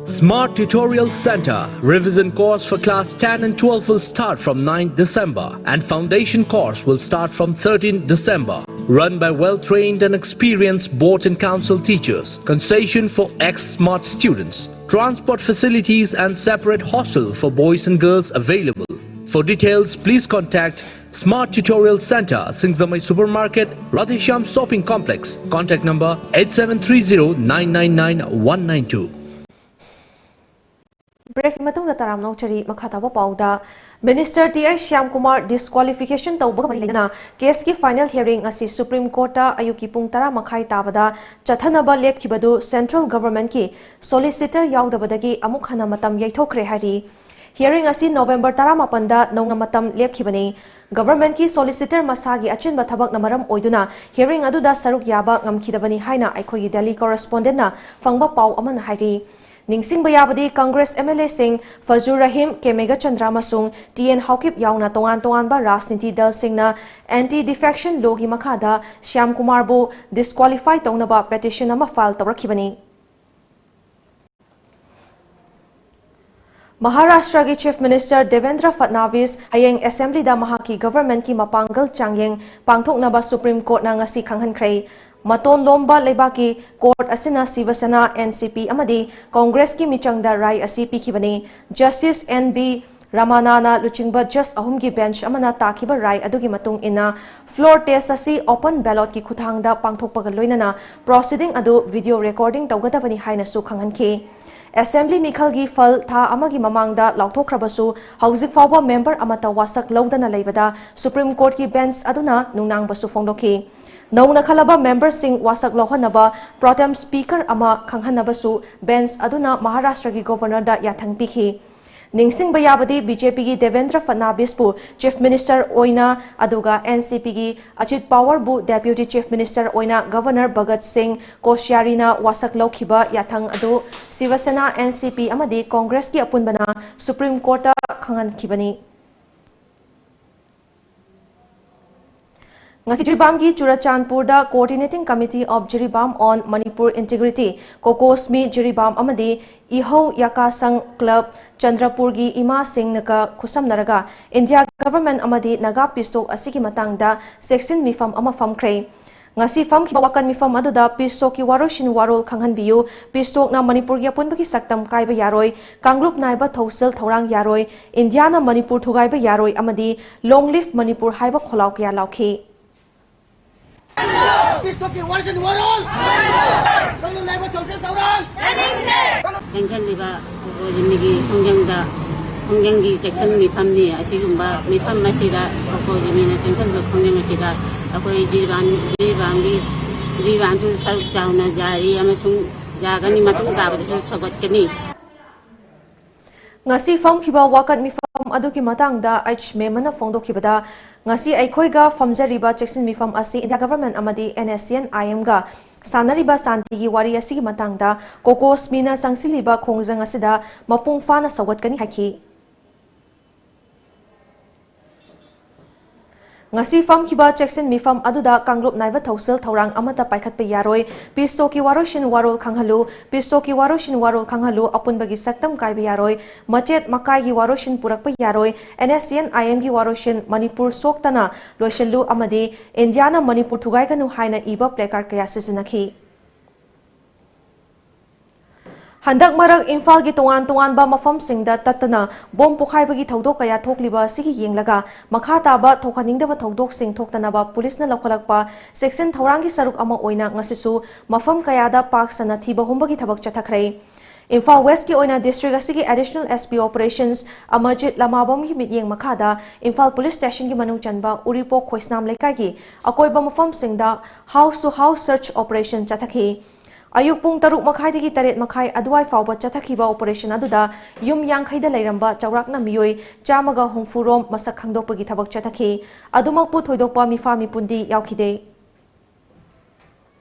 Smart Tutorial Center. Revision course for class ten and twelve will start from ninth December, and foundation course will start from thirteenth December. Run by well-trained and experienced board and council teachers. Concession for ex-smart students. Transport facilities and separate hostel for boys and girls available. For details, please contact Smart Tutorial Center, Singjamei Supermarket, Radheshyam Shopping Complex. Contact number eight seven three zero nine nine nine one nine two. Break ꯃꯇꯨꯡꯗ ꯇꯔꯥꯝꯅ ꯑꯣꯛꯆꯔꯤ꯫ ꯃꯈꯥ ꯇꯥꯕ ꯄꯥꯎꯗ, Minister T I Shyamkumar disqualification ꯇꯧꯕꯒ ꯃꯔꯤ ꯂꯩꯅꯅ caseꯀꯤ final hearing ꯑꯁꯤ Supreme Courtꯇ ꯑꯌꯨꯛꯀꯤ ꯄꯨꯡ ꯇꯔꯥ ꯃꯈꯥꯏ ꯇꯥꯕꯗ ꯆꯠꯊꯅꯕ ꯂꯦꯞꯈꯤꯕꯗꯨ Central Governmentꯀꯤ solicitor ꯌꯥꯎꯗꯕꯗꯒꯤ ꯑꯃꯨꯛ ꯍꯟꯅ ꯃꯇꯝ ꯌꯩꯊꯣꯛꯈ꯭ꯔꯦ ꯍꯥꯏꯔꯤ꯫ Hearing ꯑꯁꯤ November ꯇꯔꯥꯃꯥꯄꯟꯗ ꯅꯧꯅ ꯃꯇꯝ ꯂꯦꯞꯈꯤꯕꯅꯤ꯫ Governmentꯀꯤ solicitor ꯃꯁꯥꯒꯤ ꯑꯆꯤꯟꯕ ꯊꯕꯛꯅ ꯃꯔꯝ ꯑꯣꯏꯗꯨꯅ hearing ꯑꯗꯨꯗ ꯁꯔꯨꯛ ꯌꯥꯕ ꯉꯝꯈꯤꯗꯕꯅꯤ ꯍꯥꯏꯅ ꯑꯩꯈꯣꯏꯒꯤ Delhi correspondentꯅ ꯐꯪꯕ ꯄꯥꯎ ꯑꯃꯅ ꯍꯥꯏꯔꯤ꯫ ꯅꯤꯡꯁꯤꯡꯕ ꯌꯥꯕꯗꯤ, Congress MLAꯁꯤꯡ ꯐꯖꯨꯔ ꯔꯍꯤꯝ, ꯀꯦ ꯃꯦꯘꯆꯟꯗ꯭ꯔ ꯑꯃꯁꯨꯡ ꯇꯤ ꯑꯦꯟ ꯍꯥꯎꯀꯤꯞ ꯌꯥꯎꯅ ꯇꯣꯉꯥꯟ ꯇꯣꯉꯥꯟꯕ ꯔꯥꯖꯅꯤꯇꯤ ꯗꯜꯁꯤꯡꯅ anti defection lawꯒꯤ ꯃꯈꯥꯗ ꯁ꯭ꯌꯥꯝ ꯀꯨꯃꯥꯔꯕꯨ disqualify ꯇꯧꯅꯕ petition ꯑꯃ file ꯇꯧꯔꯛꯈꯤꯕꯅꯤ꯫ ꯃꯍꯥꯔꯥꯁꯇ꯭ꯔꯒꯤ Chief Minister ꯗꯦꯕꯦꯟꯗ꯭ꯔ ꯐꯠꯅꯥꯕꯤꯁ ꯍꯌꯦꯡ Assemblyꯗ ꯃꯍꯥꯛꯀꯤ governmentꯀꯤ ꯃꯄꯥꯡꯒꯜ ꯆꯥꯡꯌꯦꯡ ꯄꯥꯡꯊꯣꯛꯅꯕ Supreme Courtꯅ ꯉꯁꯤ ꯈꯪꯍꯟꯈ꯭ꯔꯦ꯫ ꯃꯇꯣꯟ ꯂꯣꯝꯕ ꯂꯩꯕꯥꯛꯀꯤ court ꯑꯁꯤꯅ ꯁꯤꯕ ꯁꯦꯅꯥ, ꯑꯦꯟ ꯁꯤ ꯄꯤ ꯑꯃꯗꯤ Congressꯀꯤ ꯃꯤꯆꯪꯗ ꯔꯥꯏ ꯑꯁꯤ ꯄꯤꯈꯤꯕꯅꯤ꯫ Justice ꯑꯦꯟ ꯕꯤ ꯔꯃꯥꯅꯥꯅ ꯂꯨꯆꯤꯡꯕ judge ꯑꯍꯨꯝꯒꯤ bench ꯑꯃꯅ ꯇꯥꯈꯤꯕ ꯔꯥꯏ ꯑꯗꯨꯒꯤ ꯃꯇꯨꯡ ꯏꯟꯅ, floor test ꯑꯁꯤ open ballotꯀꯤ ꯈꯨꯠꯊꯥꯡꯗ ꯄꯥꯡꯊꯣꯛꯄꯒ ꯂꯣꯏꯅꯅ proceeding ꯑꯗꯨ video recording ꯇꯧꯒꯗꯕꯅꯤ ꯍꯥꯏꯅꯁꯨ ꯈꯪꯍꯟꯈꯤ꯫ Assembly ꯃꯤꯈꯜꯒꯤ ꯐꯜ ꯊꯥ ꯑꯃꯒꯤ ꯃꯃꯥꯡꯗ ꯂꯥꯎꯊꯣꯛꯈ꯭ꯔꯕꯁꯨ, ꯍꯧꯖꯤꯛ ꯐꯥꯎꯕ member ꯑꯃꯠꯇ ꯋꯥꯁꯛ ꯂꯧꯗꯅ ꯂꯩꯕꯗ Supreme Courtꯀꯤ bench ꯑꯗꯨꯅ ꯅꯨꯡꯅꯥꯡꯕꯁꯨ ꯐꯣꯡꯗꯣꯛꯈꯤ꯫ ꯅꯧꯅ ꯈꯜꯂꯕ memberꯁꯤꯡ ꯋꯥꯁꯛ ꯂꯧꯍꯟꯅꯕ pro tem speaker ꯑꯃ ꯈꯪꯍꯟꯅꯕꯁꯨ bench ꯑꯗꯨꯅ ꯃꯍꯥꯔꯥꯁꯇ꯭ꯔꯒꯤ governorꯗ ꯌꯥꯊꯪ ꯄꯤꯈꯤ꯫ ꯅꯤꯡꯁꯤꯡꯕ ꯌꯥꯕꯗꯤ, ꯕꯤ ꯖꯦ ꯄꯤꯒꯤ ꯗꯦꯕꯦꯟꯗ꯭ꯔ ꯐꯠꯅꯥꯕꯤꯁꯄꯨ Chief Minister ꯑꯣꯏꯅ, ꯑꯗꯨꯒ ꯑꯦꯟ ꯁꯤ ꯄꯤꯒꯤ ꯑꯖꯤꯠ ꯄꯋꯥꯔꯕꯨ Deputy Chief Minister ꯑꯣꯏꯅ Governor ꯚꯒꯠ ꯁꯤꯡ ꯀꯣꯁꯤꯌꯥꯔꯤꯅ ꯋꯥꯁꯛ ꯂꯧꯈꯤꯕ ꯌꯥꯊꯪ ꯑꯗꯨ ꯁꯤꯕ ꯁꯦꯅꯥ, ꯑꯦꯟ ꯁꯤ ꯄꯤ ꯑꯃꯗꯤ Congressꯀꯤ ꯑꯄꯨꯟꯕꯅ Supreme Courtꯇ ꯈꯪꯍꯟꯈꯤꯕꯅꯤ꯫ ꯉꯁꯤ ꯖꯤꯔꯤꯕꯥꯝꯒꯤ ꯆꯨꯔꯆꯥꯟꯄꯨꯔꯗ Coordinating Committee of Jiribam on Manipur Integrity, COCOSMI Jiribam ꯑꯃꯗꯤ ꯏꯍꯧ ꯌꯥꯀꯥꯁꯪ club ꯆꯟꯗ꯭ꯔꯄꯨꯔꯒꯤ ꯏꯃꯥꯁꯤꯡꯅꯒ ꯈꯨꯠꯁꯝꯅꯔꯒ India government ꯑꯃꯗꯤ ꯅꯥꯒꯥ peace talk ꯑꯁꯤꯒꯤ ꯃꯇꯥꯡꯗ ꯆꯦꯛꯁꯤꯟ ꯃꯤꯐꯝ ꯑꯃ ꯐꯝꯈ꯭ꯔꯦ꯫ ꯉꯁꯤ ꯐꯝꯈꯤꯕ ꯋꯥꯀꯠ ꯃꯤꯐꯝ ꯑꯗꯨꯗ peace talkꯀꯤ ꯋꯥꯔꯣꯏꯁꯤꯟ ꯋꯥꯔꯣꯜ ꯈꯪꯍꯟꯕꯤꯌꯨ, peace talkꯅ ꯃꯅꯤꯄꯨꯔꯒꯤ ꯑꯄꯨꯟꯕꯒꯤ ꯁꯛꯇꯝ ꯀꯥꯏꯕ ꯌꯥꯔꯣꯏ, ꯀꯥꯡꯂꯨꯞ ꯅꯥꯏꯕ ꯊꯧꯁꯤꯜ ꯊꯧꯔꯥꯡ ꯌꯥꯔꯣꯏ, ꯏꯟꯗꯤꯌꯥꯅ ꯃꯅꯤꯄꯨꯔ ꯊꯨꯒꯥꯏꯕ ꯌꯥꯔꯣꯏ ꯑꯃꯗꯤ Long live ꯃꯅꯤꯄꯨꯔ ꯍꯥꯏꯕ ꯈꯣꯜꯂꯥꯎ ꯀꯌꯥ ꯂꯥꯎꯈꯤ꯫ Peace talkꯀꯤ ꯋꯥꯔꯣꯏꯁꯤꯟ ꯋꯥꯔꯣꯜ! ꯀꯥꯡꯂꯨꯞ ꯅꯥꯏꯕ ꯊꯧꯁꯤꯜ ꯊꯧꯔꯥꯡ! ꯆꯦꯟꯁꯤꯜꯂꯤꯕ ꯀꯣꯀꯣꯖꯤꯃꯤꯒꯤ ꯈꯣꯡꯖꯪꯗ, ꯈꯣꯡꯖꯪꯒꯤ ꯆꯦꯛꯁꯤꯟ ꯃꯤꯐꯝꯅꯤ꯫ ꯑꯁꯤꯒꯨꯝꯕ ꯃꯤꯐꯝ ꯑꯁꯤꯗ ꯀꯣꯀꯣꯖꯤꯃꯤꯅ ꯆꯦꯟꯁꯤꯟꯕ ꯈꯣꯡꯖꯪ ꯑꯁꯤꯗ ꯑꯩꯈꯣꯏ ꯖꯤꯔꯤꯕꯥꯝ, ꯖꯤꯔꯤꯕꯥꯝꯒꯤ, ꯖꯤꯔꯤꯕꯥꯝꯁꯨ ꯁꯔꯨꯛ ꯆꯥꯎꯅ ꯌꯥꯔꯤ ꯑꯃꯁꯨꯡ ꯌꯥꯒꯅꯤ, ꯃꯇꯨꯡ ꯇꯥꯕꯗꯁꯨ ꯁꯧꯒꯠꯀꯅꯤ꯫ ꯉꯁꯤ ꯐꯝꯈꯤꯕ ꯋꯥꯀꯠ ꯃꯤꯐꯝ ꯑꯗꯨꯒꯤ ꯃꯇꯥꯡꯗ ꯑꯩꯆ ꯃꯦꯃꯟꯅ ꯐꯣꯡꯗꯣꯛꯈꯤꯕꯗ, ꯉꯁꯤ ꯑꯩꯈꯣꯏꯒ ꯐꯝꯖꯔꯤꯕ ꯆꯦꯛꯁꯤꯟ ꯃꯤꯐꯝ ꯑꯁꯤ ꯏꯟꯗꯤꯌꯥ ꯒꯚꯔꯟꯃꯦꯟꯠ ꯑꯃꯗꯤ NSCN-IM-ꯒ ꯁꯥꯟꯅꯔꯤꯕ ꯁꯥꯟꯇꯤꯒꯤ ꯋꯥꯔꯤ ꯑꯁꯤꯒꯤ ꯃꯇꯥꯡꯗ ꯀꯣꯀꯣꯁꯃꯤꯅ ꯆꯪꯁꯤꯜꯂꯤꯕ ꯈꯣꯡꯖꯪ ꯑꯁꯤꯗ ꯃꯄꯨꯡ ꯐꯥꯅ ꯁꯧꯒꯠꯀꯅꯤ ꯍꯥꯏꯈꯤ꯫ ꯉꯁꯤ ꯐꯝꯈꯤꯕ ꯆꯦꯛꯁꯤꯟ ꯃꯤꯐꯝ ꯑꯗꯨꯗ ꯀꯥꯡꯂꯨꯞ ꯅꯥꯏꯕ ꯊꯧꯁꯤꯜ ꯊꯧꯔꯥꯡ ꯑꯃꯠꯇ ꯄꯥꯏꯈꯠꯄ ꯌꯥꯔꯣꯏ, ꯄꯤꯁꯇꯣꯛꯀꯤ ꯋꯥꯔꯣꯏꯁꯤꯟ ꯋꯥꯔꯣꯜ ꯈꯪꯍꯜꯂꯨ, ꯄꯤꯁꯇꯣꯛꯀꯤ ꯋꯥꯔꯣꯏꯁꯤꯟ ꯋꯥꯔꯣꯜ ꯈꯪꯍꯜꯂꯨ, ꯑꯄꯨꯟꯕꯒꯤ ꯁꯛꯇꯝ ꯀꯥꯏꯕ ꯌꯥꯔꯣꯏ, ꯃꯆꯦꯠ ꯃꯀꯥꯏꯒꯤ ꯋꯥꯔꯣꯏꯁꯤꯟ ꯄꯨꯔꯛꯄ ꯌꯥꯔꯣꯏ, NSCN-IM-ꯒꯤ ꯋꯥꯔꯣꯏꯁꯤꯟ ꯃꯅꯤꯄꯨꯔ ꯁꯣꯛꯇꯅ ꯂꯣꯏꯁꯤꯜꯂꯨ ꯑꯃꯗꯤ ꯏꯟꯗꯤꯌꯥꯅ ꯃꯅꯤꯄꯨꯔ ꯊꯨꯒꯥꯏꯒꯅꯨ ꯍꯥꯏꯅ ꯏꯕ placard ꯀꯌꯥ ꯁꯤꯖꯤꯟꯅꯈꯤ꯫ ꯍꯟꯗꯛ ꯃꯔꯛ ꯏꯝꯐꯥꯜꯒꯤ ꯇꯣꯉꯥꯟ ꯇꯣꯉꯥꯟꯕ ꯃꯐꯝꯁꯤꯡꯗ ꯇꯠꯇꯅ ꯕꯣꯝ ꯄꯣꯈꯥꯏꯕꯒꯤ ꯊꯧꯗꯣꯛ ꯀꯌꯥ ꯊꯣꯛꯂꯤꯕ ꯑꯁꯤꯒꯤ ꯌꯦꯡꯂꯒ, ꯃꯈꯥ ꯇꯥꯕ ꯊꯣꯛꯍꯟꯅꯤꯡꯗꯕ ꯊꯧꯗꯣꯛꯁꯤꯡ ꯊꯣꯛꯇꯅꯕ ꯄꯨꯂꯤꯁꯅ ꯂꯧꯈꯠꯂꯛꯄ ꯆꯦꯛꯁꯤꯟ ꯊꯧꯔꯥꯡꯒꯤ ꯁꯔꯨꯛ ꯑꯃ ꯑꯣꯏꯅ ꯉꯁꯤꯁꯨ ꯃꯐꯝ ꯀꯌꯥꯗ ꯄꯥꯛ ꯁꯟꯅ ꯊꯤꯕ ꯍꯨꯝꯕꯒꯤ ꯊꯕꯛ ꯆꯠꯊꯈ꯭ꯔꯦ꯫ ꯏꯝꯐꯥꯜ ꯋꯦꯁꯀꯤ ꯑꯣꯏꯅ district ꯑꯁꯤꯒꯤ Additional SP Operations ꯑꯃꯔꯖꯤꯠ ꯂꯃꯥꯕꯝꯒꯤ ꯃꯤꯠꯌꯦꯡ ꯃꯈꯥꯗ ꯏꯝꯐꯥꯜ ꯄꯨꯂꯤꯁ ꯁ꯭ꯇꯦꯁꯟꯒꯤ ꯃꯅꯨꯡ ꯆꯟꯕ ꯎꯔꯤꯄꯣꯛ ꯈꯣꯏꯁꯅꯥꯝ ꯂꯩꯀꯥꯏꯒꯤ ꯑꯀꯣꯏꯕ ꯃꯐꯝꯁꯤꯡꯗ house to house search operation ꯆꯠꯊꯈꯤ꯫ ꯑꯌꯨꯛ ꯄꯨꯡ ꯇꯔꯨꯛ ꯃꯈꯥꯏꯗꯒꯤ ꯇꯔꯦꯠ ꯃꯈꯥꯏ ꯑꯗꯨꯋꯥꯏ ꯐꯥꯎꯕ ꯆꯠꯊꯈꯤꯕ operation ꯑꯗꯨꯗ ꯌꯨꯝ ꯌꯥꯡꯈꯩꯗ ꯂꯩꯔꯝꯕ ꯆꯥꯎꯔꯥꯛꯅ ꯃꯤꯑꯣꯏ ꯆꯥꯝꯃꯒ ꯍꯨꯝꯐꯨ ꯔꯣꯝ ꯃꯁꯛ ꯈꯪꯗꯣꯛꯄꯒꯤ ꯊꯕꯛ ꯆꯠꯊꯈꯤ꯫ ꯑꯗꯨꯃꯛꯄꯨ ꯊꯣꯏꯗꯣꯛꯄ ꯃꯤꯐꯥ ꯃꯤꯄꯨꯟꯗꯤ ꯌꯥꯎꯈꯤꯗꯦ꯫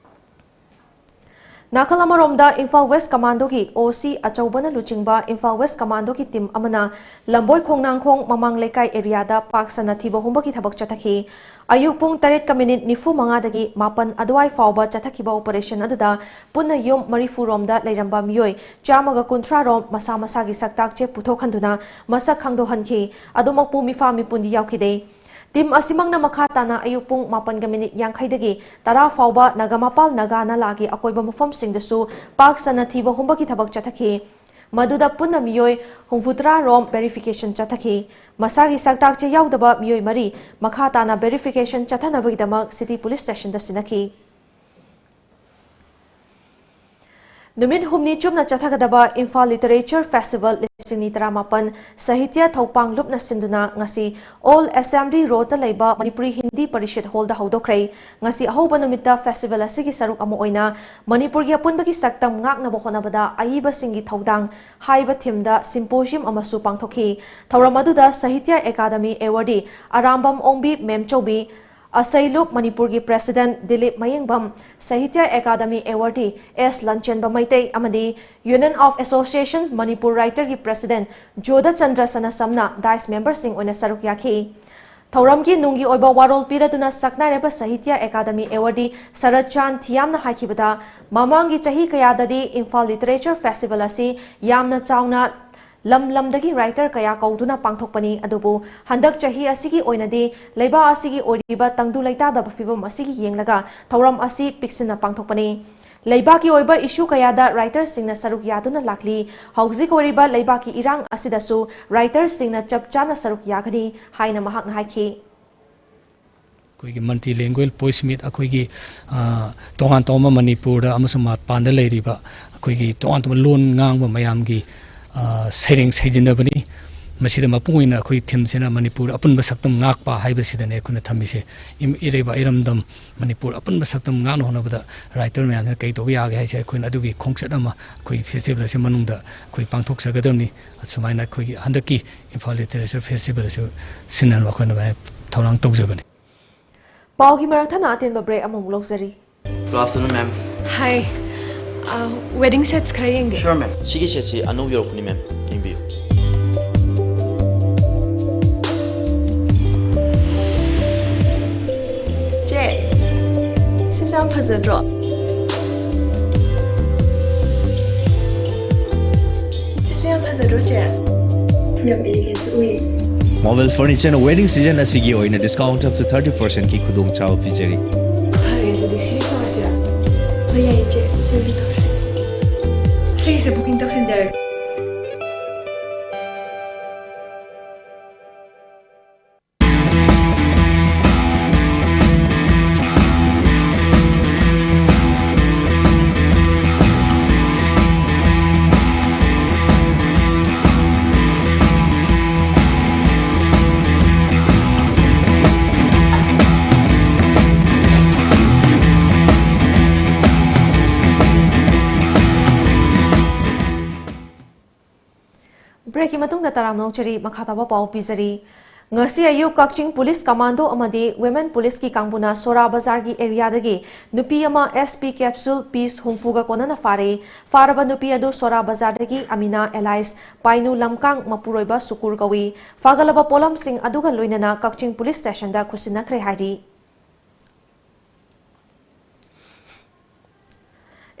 ꯅꯥꯀꯜ ꯑꯃꯔꯣꯝꯗ ꯏꯝꯐꯥꯜ ꯋꯦꯁ ꯀꯃꯥꯟꯗꯣꯒꯤ OC ꯑꯆꯧꯕꯅ ꯂꯨꯆꯤꯡꯕ ꯏꯝꯐꯥꯜ ꯋꯦꯁ ꯀꯃꯥꯟꯗꯣꯒꯤ team ꯑꯃꯅ ꯂꯝꯕꯣꯏ ꯈꯣꯡꯅꯥꯡꯈꯣꯡ ꯃꯃꯥꯡ ꯂꯩꯀꯥꯏ areaꯗ ꯄꯥꯛ ꯁꯟꯅ ꯊꯤꯕ ꯍꯨꯝꯕꯒꯤ ꯊꯕꯛ ꯆꯠꯊꯈꯤ꯫ ꯑꯌꯨꯛ ꯄꯨꯡ ꯇꯔꯦꯠꯀ ꯃꯤꯅꯤꯠ ꯅꯤꯐꯨ ꯃꯉꯥꯗꯒꯤ ꯃꯥꯄꯟ ꯑꯗꯨꯋꯥꯏ ꯐꯥꯎꯕ ꯆꯠꯊꯈꯤꯕ operation ꯑꯗꯨꯗ ꯄꯨꯟꯅ ꯌꯨꯝ ꯃꯔꯤꯐꯨ ꯔꯣꯝꯗ ꯂꯩꯔꯝꯕ ꯃꯤꯑꯣꯏ ꯆꯥꯝꯃꯒ ꯀꯨꯟꯊ꯭ꯔꯥ ꯔꯣꯝ ꯃꯁꯥ ꯃꯁꯥꯒꯤ ꯁꯛꯇꯥꯛ ꯆꯦ ꯄꯨꯊꯣꯛꯍꯟꯗꯨꯅ ꯃꯁꯛ ꯈꯪꯗꯣꯛꯍꯟꯈꯤ꯫ ꯑꯗꯨꯃꯛꯄꯨ ꯃꯤꯐꯥ ꯃꯤꯄꯨꯟꯗꯤ ꯌꯥꯎꯈꯤꯗꯦ꯫ Team ꯑꯁꯤꯃꯛꯅ ꯃꯈꯥ ꯇꯥꯅ ꯑꯌꯨꯛ ꯄꯨꯡ ꯃꯥꯄꯟꯒ ꯃꯤꯅꯤꯠ ꯌꯥꯡꯈꯩꯗꯒꯤ ꯇꯔꯥ ꯐꯥꯎꯕ ꯅꯥꯒꯥꯃꯄꯥꯜ ꯅꯥꯒꯥ ꯅꯂꯥꯒꯤ ꯑꯀꯣꯏꯕ ꯃꯐꯝꯁꯤꯡꯗꯁꯨ ꯄꯥꯛ ꯁꯟꯅ ꯊꯤꯕ ꯍꯨꯝꯕꯒꯤ ꯊꯕꯛ ꯆꯠꯊꯈꯤ꯫ ꯃꯗꯨꯗ ꯄꯨꯟꯅ ꯃꯤꯑꯣꯏ ꯍꯨꯝꯐꯨꯇꯔꯥ ꯔꯣꯝ verification ꯆꯠꯊꯈꯤ꯫ ꯃꯁꯥꯒꯤ ꯁꯛꯇꯥꯛ ꯆꯦ ꯌꯥꯎꯗꯕ ꯃꯤꯑꯣꯏ ꯃꯔꯤ ꯃꯈꯥ ꯇꯥꯅ verification ꯆꯠꯊꯅꯕꯒꯤꯗꯃꯛ city police stationꯗ ꯁꯤꯟꯅꯈꯤ꯫ ꯅꯨꯃꯤꯠ ꯍꯨꯝꯅꯤ ꯆꯨꯞꯅ ꯆꯠꯊꯒꯗꯕ ꯏꯝꯐꯥꯜ ꯂꯤꯇꯔꯦꯆꯔ ꯐꯦꯁꯇꯤꯚꯦꯜ ꯂꯤꯁꯤꯡ ꯑꯅꯤ ꯇꯔꯥꯃꯥꯄꯟ ꯁꯥꯍꯤꯇ꯭ꯌ ꯊꯧꯄꯥꯡ ꯂꯨꯞꯅ ꯁꯤꯟꯗꯨꯅ ꯉꯁꯤ ꯑꯣꯜ ꯑꯦꯁꯦꯝꯕ꯭ꯂꯤ ꯔꯣꯗꯇ ꯂꯩꯕ ꯃꯅꯤꯄꯨꯔꯤ ꯍꯤꯟꯗꯤ ꯄꯔꯤꯁꯠ ꯍꯣꯜꯗ ꯍꯧꯗꯣꯛꯈ꯭ꯔꯦ꯫ ꯉꯁꯤ ꯑꯍꯧꯕ ꯅꯨꯃꯤꯠꯇ ꯐꯦꯁꯇꯤꯚꯦꯜ ꯑꯁꯤꯒꯤ ꯁꯔꯨꯛ ꯑꯃ ꯑꯣꯏꯅ ꯃꯅꯤꯄꯨꯔꯒꯤ ꯑꯄꯨꯟꯕꯒꯤ ꯁꯛꯇꯝ ꯉꯥꯛꯅꯕ ꯍꯣꯠꯅꯕꯗ ꯑꯏꯕꯁꯤꯡꯒꯤ ꯊꯧꯗꯥꯡ ꯍꯥꯏꯕ ꯊꯤꯝꯗ ꯁꯤꯝꯄꯣꯖꯤꯌꯝ ꯑꯃꯁꯨ ꯄꯥꯡꯊꯣꯛꯈꯤ꯫ ꯊꯧꯔꯝ ꯑꯗꯨꯗ ꯁꯥꯍꯤꯇ꯭ꯌ ꯑꯦꯀꯥꯗꯃꯤ ꯑꯦꯋꯥꯔꯗꯤ ꯑꯔꯥꯝꯕꯝ ꯑꯣꯡꯕꯤ ꯃꯦꯝꯆꯧꯕꯤ, ꯑꯁꯩꯂꯨꯞ ꯃꯅꯤꯄꯨꯔꯒꯤ president Dilip Mayengbam, Sahitya academy awardee S Lanchenba Meitei ꯑꯃꯗꯤ Union of Association Manipur Writerꯒꯤ ꯄ꯭ꯔꯦꯁꯤꯗꯦꯟꯠ ꯖꯣꯙꯆꯟꯗ꯭ꯔ ꯁꯅꯥꯁꯝꯅ ꯗꯥꯏꯁ ꯃꯦꯝꯕꯔꯁꯤꯡ ꯑꯣꯏꯅ ꯁꯔꯨꯛ ꯌꯥꯈꯤ꯫ ꯊꯧꯔꯝꯒꯤ ꯅꯨꯡꯒꯤ ꯑꯣꯏꯕ ꯋꯥꯔꯣꯜ ꯄꯤꯔꯗꯨꯅ ꯁꯛꯅꯥꯏꯔꯕ ꯁꯥꯍꯤꯇ꯭ꯌ ꯑꯦꯀꯥꯗꯃꯤ ꯑꯦꯋꯥꯔꯗꯤ ꯁꯔꯠ ꯆꯥꯟ ꯊꯤꯌꯥꯝꯅ ꯍꯥꯏꯈꯤꯕꯗ, ꯃꯃꯥꯡꯒꯤ ꯆꯍꯤ ꯀꯌꯥꯗꯗꯤ ꯏꯝꯐꯥꯜ ꯂꯤꯇꯔꯦꯆꯔ ꯐꯦꯁꯇꯤꯚꯦꯜ ꯑꯁꯤ ꯌꯥꯝꯅ ꯆꯥꯎꯅ ꯂꯝ ꯂꯝꯗꯒꯤ ꯔꯥꯏꯇꯔ ꯀꯌꯥ ꯀꯧꯗꯨꯅ ꯄꯥꯡꯊꯣꯛꯄꯅꯤ꯫ ꯑꯗꯨꯕꯨ ꯍꯟꯗꯛ ꯆꯍꯤ ꯑꯁꯤꯒꯤ ꯑꯣꯏꯅꯗꯤ ꯂꯩꯕꯥꯛ ꯑꯁꯤꯒꯤ ꯑꯣꯏꯔꯤꯕ ꯇꯪꯗꯨ ꯂꯩꯇꯥꯗꯕ ꯐꯤꯚꯝ ꯑꯁꯤꯒꯤ ꯌꯦꯡꯂꯒ ꯊꯧꯔꯝ ꯑꯁꯤ ꯄꯤꯛꯁꯤꯟꯅ ꯄꯥꯡꯊꯣꯛꯄꯅꯤ꯫ ꯂꯩꯕꯥꯛꯀꯤ ꯑꯣꯏꯕ ꯏꯁꯨ ꯀꯌꯥꯗ ꯔꯥꯏꯇꯔꯁꯤꯡꯅ ꯁꯔꯨꯛ ꯌꯥꯗꯨꯅ ꯂꯥꯛꯂꯤ꯫ ꯍꯧꯖꯤꯛ ꯑꯣꯏꯔꯤꯕ ꯂꯩꯕꯥꯛꯀꯤ ꯏꯔꯥꯡ ꯑꯁꯤꯗꯁꯨ ꯔꯥꯏꯇꯔꯁꯤꯡꯅ ꯆꯞ ꯆꯥꯅ ꯁꯔꯨꯛ ꯌꯥꯒꯅꯤ ꯍꯥꯏꯅ ꯃꯍꯥꯛꯅ ꯍꯥꯏꯈꯤ꯫ ꯑꯩꯈꯣꯏꯒꯤ multilingual voice meet, ꯑꯩꯈꯣꯏꯒꯤ, ꯑ, ꯇꯣꯉꯥꯟ ꯇꯣꯉꯥꯟꯕ ꯃꯅꯤꯄꯨꯔꯗ ꯑꯃꯁꯨꯡ ꯃꯄꯥꯟꯗ ꯂꯩꯔꯤꯕ ꯑꯩꯈꯣꯏꯒꯤ ꯇꯣꯉꯥꯟ ꯇꯣꯉꯥꯟꯕ ꯂꯣꯟ ꯉꯥꯡꯕ ꯃꯌꯥꯝꯒꯤ, ꯑ, ꯁꯩꯔꯦꯡ ꯁꯩꯖꯤꯟꯅꯕꯅꯤ꯫ ꯃꯁꯤꯗ ꯃꯄꯨꯡ ꯑꯣꯏꯅ ꯑꯩꯈꯣꯏ ꯊꯤꯝꯁꯤꯅ ꯃꯅꯤꯄꯨꯔ ꯑꯄꯨꯟꯕ ꯁꯛꯇꯝ ꯉꯥꯛꯄ ꯍꯥꯏꯕꯁꯤꯗꯅꯦ ꯑꯩꯈꯣꯏꯅ ꯊꯝꯃꯤꯁꯦ꯫ ꯏꯝ-, ꯏꯔꯩꯕꯥꯛ ꯏꯔꯝꯗꯝ ꯃꯅꯤꯄꯨꯔ ꯑꯄꯨꯟꯕ ꯁꯛꯇꯝ ꯉꯥꯛꯅ ꯍꯣꯠꯅꯕꯗ ꯔꯥꯏꯇꯔ ꯃꯌꯥꯝꯁꯤꯅ ꯀꯩ ꯇꯧꯕ ꯌꯥꯒꯦ ꯍꯥꯏꯁꯦ ꯑꯩꯈꯣꯏꯅ ꯑꯗꯨꯒꯤ ꯈꯣꯡꯆꯠ ꯑꯃ ꯑꯩꯈꯣꯏ ꯐꯦꯁꯇꯤꯚꯦꯜ ꯑꯁꯤ ꯃꯅꯨꯡꯗ ꯑꯩꯈꯣꯏ ꯄꯥꯡꯊꯣꯛꯆꯒꯗꯕꯅꯤ꯫ ꯑꯁꯨꯃꯥꯏꯅ ꯑꯩꯈꯣꯏꯒꯤ ꯍꯟꯗꯛꯀꯤ ꯏꯝꯐꯥꯜ ꯂꯤꯇꯔꯦꯆꯔ ꯐꯦꯁꯇꯤꯚꯦꯜ ꯑꯁꯤ ꯁꯤꯟꯅꯅꯕ ꯑꯩꯈꯣꯏꯅ ꯊꯧꯔꯥꯡ ꯇꯧꯖꯕꯅꯤ꯫ ꯄꯥꯎꯒꯤ ꯃꯔꯛ ꯊꯠꯅ ꯑꯇꯦꯟꯕ ꯕ꯭ꯔꯦꯛ ꯑꯃꯃꯨꯛ ꯂꯧꯖꯔꯤ꯫ Good afternoon, ma'am. Hi. Uh, wedding sets ꯈꯔ ꯌꯦꯡꯒꯦ꯫ Sure, ma'am. ꯁꯤꯒꯤ ꯁꯦꯠꯁꯤ ꯑꯅꯧꯕ ꯌꯧꯔꯛꯄꯅꯤ, ma'am. ꯌꯦꯡꯕꯤꯌꯨ꯫ ꯆꯦ, ꯁꯤꯁꯦ ꯌꯥꯝ ꯐꯖꯗ꯭ꯔꯣ? ꯁꯤꯁꯦ ꯌꯥꯝ ꯐꯖꯗ꯭ꯔꯣ, ꯆꯦ? ꯌꯥꯝ ꯏꯪꯉꯦ, ꯁꯤ ꯎꯏ꯫ Marvel Furniture ꯅ wedding season ꯑꯁꯤꯒꯤ ꯑꯣꯏꯅ discount up to thirty percent ꯀꯤ ꯈꯨꯗꯣꯡꯆꯥꯕ ꯄꯤꯖꯔꯤ꯫ ꯐꯔꯦ, ꯑꯗꯨꯗꯤ ꯁꯤ ꯇꯧꯔꯁꯤꯔꯥ? ꯍꯣꯏ, ꯌꯥꯏꯌꯦ, ꯆꯦ꯫ ꯁꯤ ꯑꯣꯏꯅ ꯇꯧꯁꯤ꯫ ꯁꯤꯒꯤꯁꯦ booking ꯇꯧꯁꯤꯟꯖꯔꯒꯦ꯫ ꯕ꯭ꯔꯦꯛꯀꯤ ꯃꯇꯨꯡꯗ ꯇꯔꯥꯝꯅ ꯑꯣꯛꯆꯔꯤ꯫ ꯃꯈꯥ ꯇꯥꯕ ꯄꯥꯎ ꯄꯤꯖꯔꯤ꯫ ꯉꯁꯤ ꯑꯌꯨꯛ ꯀꯛꯆꯤꯡ ꯄꯨꯂꯤꯁ ꯀꯃꯥꯟꯗꯣ ꯑꯃꯗꯤ ꯋꯤꯃꯦꯟ ꯄꯨꯂꯤꯁꯀꯤ ꯀꯥꯡꯕꯨꯅ ꯁꯣꯔꯥ ꯕꯖꯥꯔꯒꯤ ꯑꯦꯔꯤꯌꯥꯗꯒꯤ ꯅꯨꯄꯤ ꯑꯃ S P capsule piece ꯍꯨꯝꯐꯨꯒ ꯀꯣꯟꯅꯅ ꯐꯥꯔꯦ꯫ ꯐꯥꯔꯕ ꯅꯨꯄꯤ ꯑꯗꯨ ꯁꯣꯔꯥ ꯕꯖꯥꯔꯗꯒꯤ ꯑꯃꯤꯅꯥ alias ꯄꯥꯏꯅꯨ ꯂꯝꯀꯥꯡ, ꯃꯄꯨꯔꯣꯏꯕ ꯁꯨꯀꯨꯔ ꯀꯧꯏ꯫ ꯐꯥꯒꯠꯂꯕ ꯄꯣꯠꯂꯝꯁꯤꯡ ꯑꯗꯨꯒ ꯂꯣꯏꯅꯅ ꯀꯛꯆꯤꯡ ꯄꯨꯂꯤꯁ ꯁ꯭ꯇꯦꯁꯟꯗ ꯈꯨꯠꯁꯤꯟꯅꯈ꯭ꯔꯦ ꯍꯥꯏꯔꯤ꯫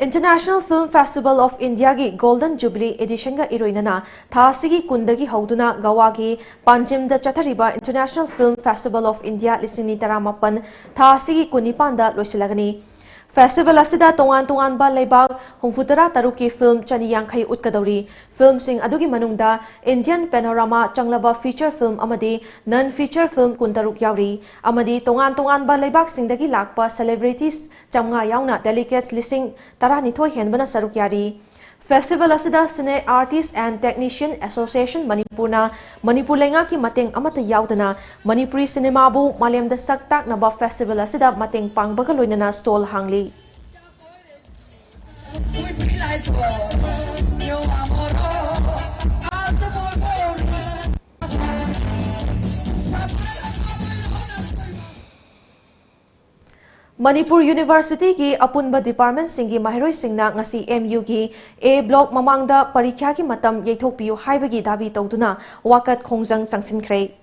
International Film Festival of Indiaꯒꯤ Golden Jubilee editionꯒ ꯏꯔꯣꯏꯅꯅ ꯊꯥ ꯑꯁꯤꯒꯤ ꯀꯨꯟꯗꯒꯤ ꯍꯧꯗꯨꯅ ꯒꯋꯥꯒꯤ ꯄꯥꯟꯖꯤꯝꯗ ꯆꯠꯊꯔꯤꯕ International Film Festival of India ꯂꯤꯁꯤꯡ ꯑꯅꯤ ꯇꯔꯥꯃꯥꯄꯟ ꯊꯥ ꯑꯁꯤꯒꯤ ꯀꯨꯟꯅꯤꯄꯥꯟꯗ ꯂꯣꯏꯁꯤꯜꯂꯒꯅꯤ꯫ Festival ꯑꯁꯤꯗ ꯇꯣꯉꯥꯟ ꯇꯣꯉꯥꯟꯕ ꯂꯩꯕꯥꯛ ꯍꯨꯝꯐꯨꯇꯔꯥ ꯇꯔꯨꯛꯀꯤ film ꯆꯅꯤ ꯌꯥꯡꯈꯩ ꯎꯠꯀꯗꯧꯔꯤ꯫ Filmꯁꯤꯡ ꯑꯗꯨꯒꯤ ꯃꯅꯨꯡꯗ Indian Panorama ꯆꯪꯂꯕ feature film ꯑꯃꯗꯤ non feature film ꯀꯨꯟꯇꯔꯨꯛ ꯌꯥꯎꯔꯤ꯫ ꯑꯃꯗꯤ ꯇꯣꯉꯥꯟ ꯇꯣꯉꯥꯟꯕ ꯂꯩꯕꯥꯛꯁꯤꯡꯗꯒꯤ ꯂꯥꯛꯄ celebrities ꯆꯥꯝꯃꯉꯥ ꯌꯥꯎꯅ delegates ꯂꯤꯁꯤꯡ ꯇꯔꯥꯅꯤꯊꯣꯏ ꯍꯦꯟꯕꯅ ꯁꯔꯨꯛ ꯌꯥꯔꯤ꯫ Festival ꯑꯁꯤꯗ Cine Artist and Technician Association ꯃꯅꯤꯄꯨꯔꯅ ꯃꯅꯤꯄꯨꯔ ꯂꯩꯉꯥꯛꯀꯤ ꯃꯇꯦꯡ ꯑꯃꯠꯇ ꯌꯥꯎꯗꯅ ꯃꯅꯤꯄꯨꯔꯤ ꯁꯤꯅꯦꯃꯥꯕꯨ ꯃꯥꯂꯦꯝꯗ ꯁꯛ ꯇꯥꯛꯅꯕ festival ꯑꯁꯤꯗ ꯃꯇꯦꯡ ꯄꯥꯡꯕꯒ ꯂꯣꯏꯅꯅ stall ꯍꯥꯡꯂꯤ꯫ ꯃꯅꯤꯄꯨꯔ Universityꯒꯤ ꯑꯄꯨꯟꯕ departmentꯁꯤꯡꯒꯤ ꯃꯍꯩꯔꯣꯏꯁꯤꯡꯅ ꯉꯁꯤ M Uꯒꯤ A block ꯃꯃꯥꯡꯗ ꯄꯔꯤꯈ꯭ꯌꯥꯒꯤ ꯃꯇꯝ ꯌꯩꯊꯣꯛꯄꯤꯌꯨ ꯍꯥꯏꯕꯒꯤ ꯗꯥꯕꯤ ꯇꯧꯗꯨꯅ ꯋꯥꯀꯠ ꯈꯣꯡꯖꯪ ꯆꯪꯁꯤꯟꯈ꯭ꯔꯦ꯫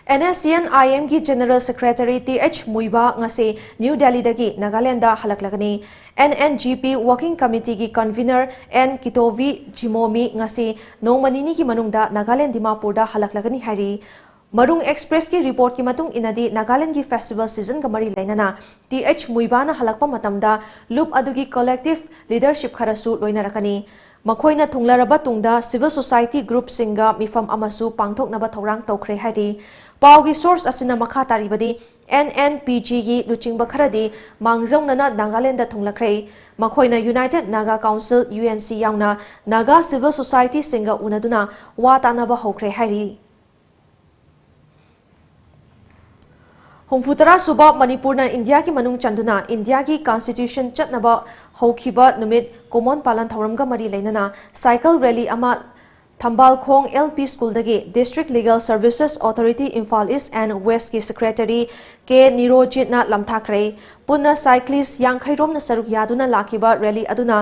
NSCN-IMꯒꯤ General Secretary Th Muivah ꯉꯁꯤ New Delhiꯗꯒꯤ Nagaland ꯍꯜꯂꯛꯂꯒꯅꯤ꯫ NNGP Working Committeeꯒꯤ Convener N Kitovi Jimomi ꯉꯁꯤ ꯅꯣꯡꯃ ꯅꯤꯅꯤꯒꯤ ꯃꯅꯨꯡꯗ ꯅꯥꯒꯥꯂꯦꯟ ꯗꯤꯃꯥꯄꯨꯔꯗ ꯍꯜꯂꯛꯂꯒꯅꯤ ꯍꯥꯏꯔꯤ꯫ ꯃꯔꯨꯡ Expressꯀꯤ reportꯀꯤ ꯃꯇꯨꯡ ꯏꯟꯅꯗꯤ ꯅꯥꯒꯥꯂꯦꯟꯒꯤ festival seasonꯒ ꯃꯔꯤ ꯂꯩꯅꯅ Th Muivahꯅ ꯍꯜꯂꯛꯄ ꯃꯇꯝꯗ ꯂꯨꯞ ꯑꯗꯨꯒꯤ collective leadership ꯈꯔꯁꯨ ꯂꯣꯏꯅꯔꯛꯀꯅꯤ꯫ ꯃꯈꯣꯏꯅ ꯊꯨꯡꯂꯔꯕ ꯇꯨꯡꯗ civil society groupꯁꯤꯡꯒ ꯃꯤꯐꯝ ꯑꯃꯁꯨ ꯄꯥꯡꯊꯣꯛꯅꯕ ꯊꯧꯔꯥꯡ ꯇꯧꯈ꯭ꯔꯦ ꯍꯥꯏꯔꯤ꯫ ꯄꯥꯎꯒꯤ source ꯑꯁꯤꯅ ꯃꯈꯥ ꯇꯥꯔꯤꯕꯗꯤ NNPGꯒꯤ ꯂꯨꯆꯤꯡꯕ ꯈꯔꯗꯤ ꯃꯥꯡꯖꯧꯅꯅ ꯅꯥꯒꯥꯂꯦꯟꯗ ꯊꯨꯡꯂꯈ꯭ꯔꯦ꯫ ꯃꯈꯣꯏꯅ United Naga Council, UNC ꯌꯥꯎꯅ ꯅꯥꯒꯥ civil societyꯁꯤꯡꯒ ꯎꯅꯗꯨꯅ ꯋꯥ ꯇꯥꯅꯕ ꯍꯧꯈ꯭ꯔꯦ ꯍꯥꯏꯔꯤ꯫ ꯍꯨꯝꯐꯨꯇꯔꯥ ꯁꯨꯕ ꯃꯅꯤꯄꯨꯔꯅ ꯏꯟꯗꯤꯌꯥꯒꯤ ꯃꯅꯨꯡ ꯆꯟꯗꯨꯅ ꯏꯟꯗꯤꯌꯥꯒꯤ ꯀꯟꯁꯇꯤꯇ꯭ꯌꯨꯁꯟ ꯆꯠꯅꯕ ꯍꯧꯈꯤꯕ ꯅꯨꯃꯤꯠ ꯀꯨꯃꯣꯟ ꯄꯥꯂꯟ ꯊꯧꯔꯝꯒ ꯃꯔꯤ ꯂꯩꯅꯅ ꯁꯥꯏꯀꯜ ꯔꯦꯂꯤ ꯑꯃ ꯊꯝꯕꯥꯜꯈꯣꯡ ꯑꯦꯜ ꯄꯤ ꯁ꯭ꯀꯨꯜꯗꯒꯤ District Legal Services Authority Imphal East and West ꯀꯤ Secretary ꯀꯦ ꯅꯤꯔꯣꯖꯤꯠꯅ ꯂꯝꯊꯥꯈ꯭ꯔꯦ꯫ ꯄꯨꯟꯅ ꯁꯥꯏꯀ꯭ꯂꯤꯁ ꯌꯥꯡꯈꯩ ꯔꯣꯝꯅ ꯁꯔꯨꯛ ꯌꯥꯗꯨꯅ ꯂꯥꯛꯈꯤꯕ ꯔꯦꯂꯤ ꯑꯗꯨꯅ